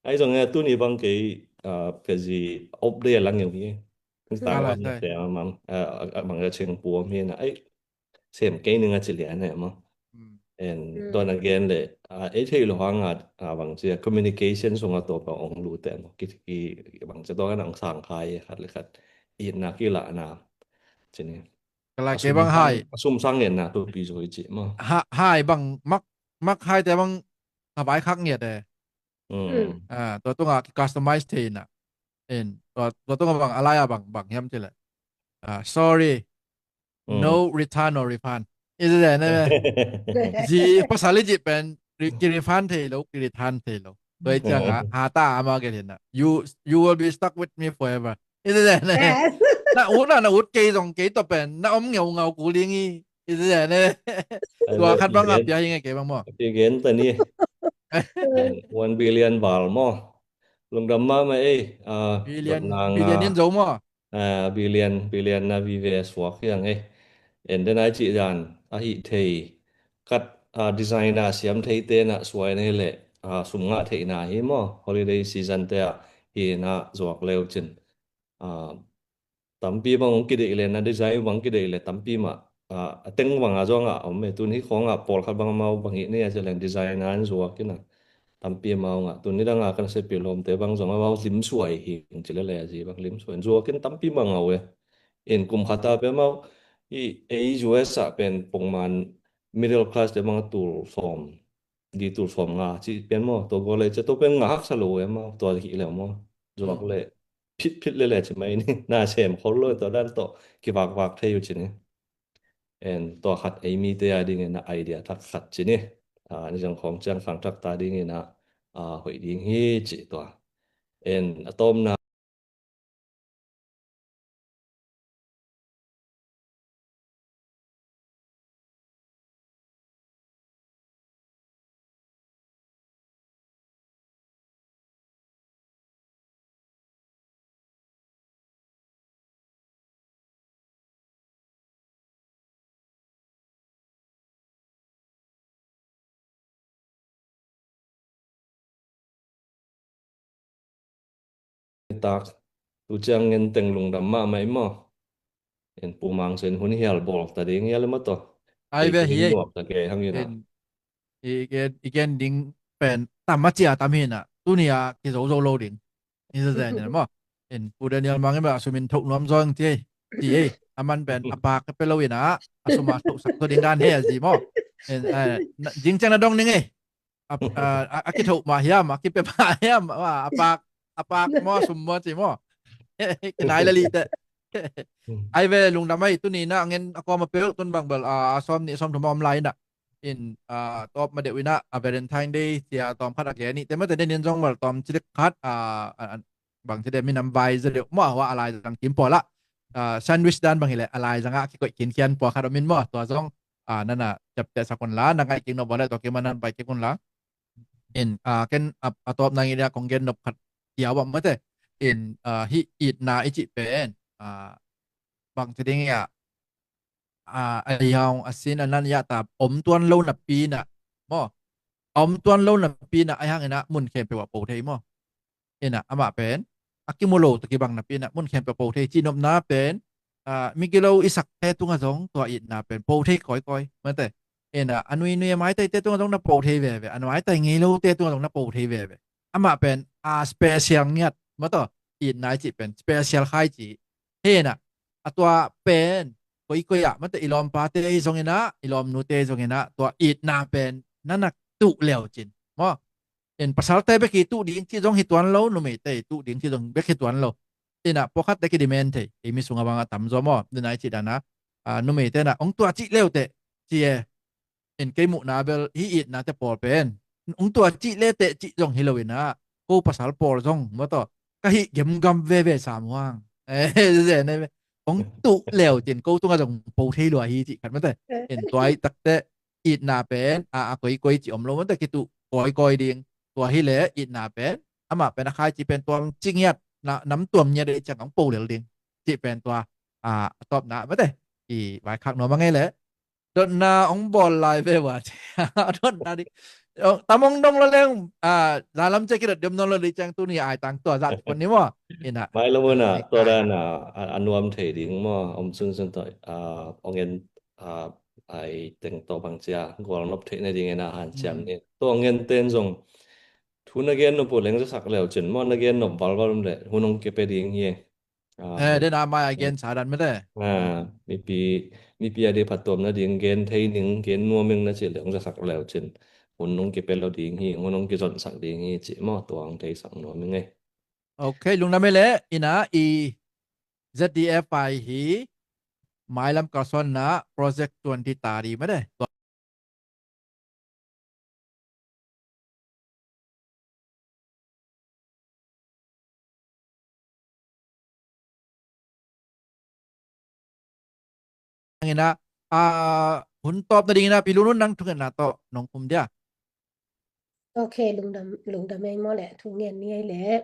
Ai zong e, tuni bang kei, ah, ka zi op de lang yong hi. Star bang te mang, ah, bang ka cheng puam hi na. Ai, sem kei ning a ci lian e maw. And don again le, ah, ei thei lo hang a, ah, bang ci communication sung a to ka ong lu te maw. Ki, ki, bang ci to ka nang sang khai khat le khat. Itna ki la na. Ci ni. Ka lai kei bang hai. A sum sang ngen na to pi zo i ci maw. Hai bang mak, mak hai te bang ka vai khak ngiat e. Ah, tua tunga ki customize thei na. En, tua, tua tunga bang a lai a bang, bang hiam ci le. Ah, sorry. No return or refund. Is it ne? Zi pasal i zi pen ki refund thei lo, ki return thei lo. Tua i ciang a, ha ta ama ke na. You, you will be stuck with me forever. Is it ne? Na ut na, na ut kei zong kei to pen na om ngeu ngau ku ling i. Is it ne? Tua khat bang a pia hi nge kei bang maw. Again ta ni. One billion val maw. Lungdam mahmah ei. Billion, billion in zo maw. Billion, billion na vive suak hiang ei. En den ai ci dan a hi thei. Kat, ah, designer siam thei te na suai nei le, ah, sum ngah thei na hi maw. Holiday season te a hi na zuak leu cin. Ah, tampi bang hong kideih le na design bang kideih le tampi mah, ah, a teng bang a zong a om e. Tun hi khawng a pawlkhat bang amau bang hi nei a ci leng design a an zuak in a tampi amau ngah. Tun ni dang a kan sepil lawmte bang zong amau lim suai hi ci le le a zi bang lim suai zuak in tampi mah ngau e. In kum khat a pe amau i ei U S a pen pongman middle class te bang a tul sawm di tul sawm nga ci pian maw, tua gua le cia tua pen nga haksa lo e maw, tua hi le maw. Zuak le phit phit le le ci mai ni. Na sem khol lo tua dan tawh kivakvak thei uh ci ni. En tua khat ei mite a dingin a idea tak khat ci ni. Ah, ni zong khawng ciang khang tak ta dingin a, ah, hoih ding hi ci tua. En a tawmna tak tu ciang ngen teng lungdam mahmah i maw. En pu mang sen hun hial bawl ta ding hial i maw tawh. Ai ve hi ei. I gen, i gen ding pen tam a cia tam hi na. Tuni a kizo zo lo ding. I za zen maw. En pu Daniel mang i maw a sumin thok nuam zong ci ei. Ci ei. A man pen a pak ka pe lo i na. A sum a thok sak to ding dan he a zi maw. En, eh, jing ciang na dong ning ei. A, a, a, a kithoh mah hiam, a kipia mah hiam, a, a pak, a pak maw, sum maw, ci maw. Kinai le lite. Ai ve lungdam ai, tuni na ngen a kawm a peuh tun bang bel, a, a sawm nih sawm thum a om lai na. In, a, tawp ma deuh ina, a Valentine Day cia tawm khat a gen ih te mate den in zong bel tawm cilik khat, a, a, a, bang ci de minam vai za deuh maw, hua a laizang kim pawl ah, ah, sandwich dan bang hileh a laizang ah kikoih khinkhian pawl khat om in maw, tua zong, ah, nana ciapteh sak un la, na ngaih kik nop vawleh tua kima nan pai kik un la. In, ah, ken a, a tawp nang i dia kong gen nop khat kiau ah mate. In, ah, hih itna i cih pen, ah, bang ci ding ia, a, a liaung a sin a nan iah ta om tuan lo napi na maw. A om tuan lo napi na ai hang ina mun khempeuh a po thei maw. Ina amah pen a kimu lo ta kibang napi na mun khempeuh a po thei cihnopna pen, a, migilo i sakte tunga zong tua itna pen po thei kawikawi mate. Ina a nuinui a maitaite tunga zong na po thei veve, a maitai ngei lote tunga zong na po thei veve. Amah pen a special ngiat maw tawh, itna i cih pen special khai ci. Hena a tua pen koikoi ah mate, i lawmpate hi zongin ah, i lawmnute hi zongin ah, tua itna pen na na tuh leucin maw. In pasalte bek hi tuh ding cih zong hi tuan lo, numeite hi tuh ding cih zong bek hi tuan lo. Inah pawlkhatte kidimen thei, ei mi sungah bang a tamzaw maw. Inah i cih dan ah, a, numeite inah hong tuah cih leuteh ci e. In kei muhna bel hih itnate pawl pen hong tuah cih leuteh cih zong hi lo inah, ko pasal pawl zong maw tawh ka hih gemgam veve sam huang. Hong tuh leucin ko tungah zong po thei lua hi cih khat mate. In tua ih takteh itna pen a, a koikoi cih om lo mate, kituh kawikawi ding. Tua hileh itna pen amah pen a khaici pen tuam ci ngiat, na, nam tuam ngiat ei ciang hong po lel ding cih pen tua, a, a tawpna mate. I vaikhak nuam a ngei leh dotna hong bawl lai ve ua ci. A dotna ding, tam hong dong lo leng, a, zalam cia kidot diam nawn lo ding ciang tuni aitang tua zah ci pon ni maw. Inah mailam unah tua dan a, a, a nuam thei ding maw, om sunsun tawh, a, hong en, a, ai teng tawh bang cia gual nop theih nadingin a hanciam ni. Tua hong en ten zong thu na gen nop uh leng zasak leucin maw, na gen nop valval um leh hun hong kipia ding hi. A, dena mai a gen sa dan mate. A, mipi, mipi a dih phattuam nading gen thei ning, gen nuam ing na cih leh hong zasak leucin hun hong kipia lo ding hi, hun hong kizonsak ding hi cih maw, tua hong theisak nuam ing ei. Ok, lungdam ei leh. Inah i Z D F I hi mailam kalsuanna Project twenty thirty mate. Inah, a, hun tawp nadingin ah Pi Lunun nang thungetna tawh nong khum dia. Ok, lungdam, lungdam ei maw leh, thungen ni ei leh.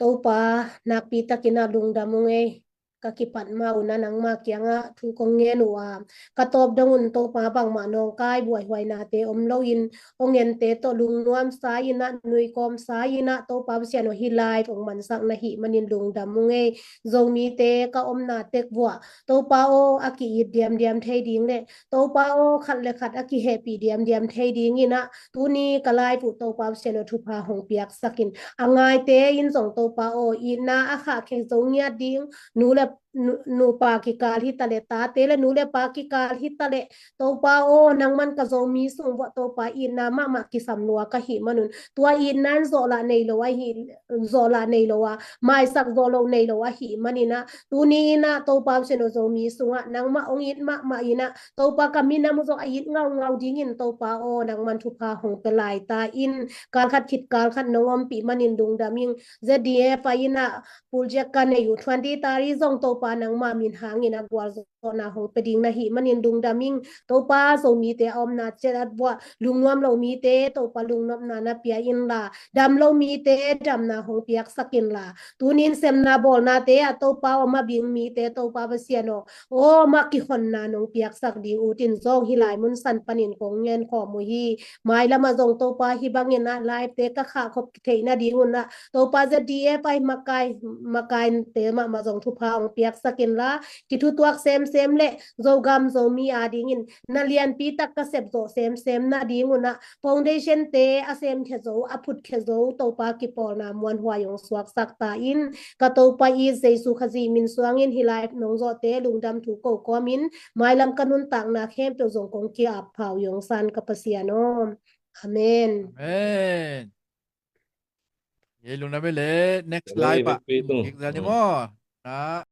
Topa, nakpi takin ah lungdam ung ei. Ka kipat ma un ah nangma kiangah thu kong ngen uh a, ka tawp dong un Topa bangmah nawngkai buaihuainate om loin, hong ente tawh lungnuam sa inah, nuikawm sa inah, Topa Pasian aw, hih live hong mansak na hih manin lungdam ung ei. Zomite ka omna tek vuah Topa aw, a ki-it diamdiam thei ding leh Topa aw, khat le khat a kihehpih diamdiam thei dingin ah tuni ka live uh Topa Pasian aw, thupha hong piaksak in. A ngaite in zong Topa aw, itna a khahkhia zo ngiat ding, nu le nu, nupa kikal hi taleh, tate le nu le pa kikal hi taleh, Topa aw, nangman ka Zomi sung vuah Topa itna mahmah kisam lua ka hih manun, tua itna in zawhlah nei lo ahi, zawhlah nei lo a, maisak zawh lo nei lo ahih manin ah, tuni inah Topa Pasian aw, Zomi sungah nangmah hong it mahmah inah, Topa ka minam uh zong a it ngaungau dingin Topa aw, nangman thupha hong pia lai ta in. Kalkhat khit kalkhat nong ompih manin lungdam ing. Z D F I inah project ka nei uh twenty thirty zong Topa nangma min hangin a gualzawhna hong pia ding na hih manin lungdam ing. Topa, Zomite a omna ciat at vuah lungnuam lo mite Topa lungnopna na pia inla, dam lo mite damna hong piaksak inla, tunin semna bawlnate ah Topa aw, mabing mite Topa Pasian aw, aw, mah kihonna nong piaksak ding utin zong hih lai mun san panin kong ngen khawm uh hi. Mailam ah zong Topa hih bangin ah live te ka khahkhop theih nadingun ah Topa Z D F I makai, makaite mahmah zong thupha hong piaksak inla, kithutuak semsem le Zogam Zomi adingin na lianpi tak ka sepzawh semsem nadingun ah foundation te a semkhia zo, a phutkhia zo Topa kipawlna muanhuai hong suaksak ta in. Ka Topa i Jesu Khazih min suangin hih live nong zawhte lungdam thu ko kawmin mailam ka nuntakna khempeuh zong kong ki-ap pha uh hi hong san ka Pasian aw. Amen. Amen. Ei lungdam ei leh, next live ah kikzal ni maw. Na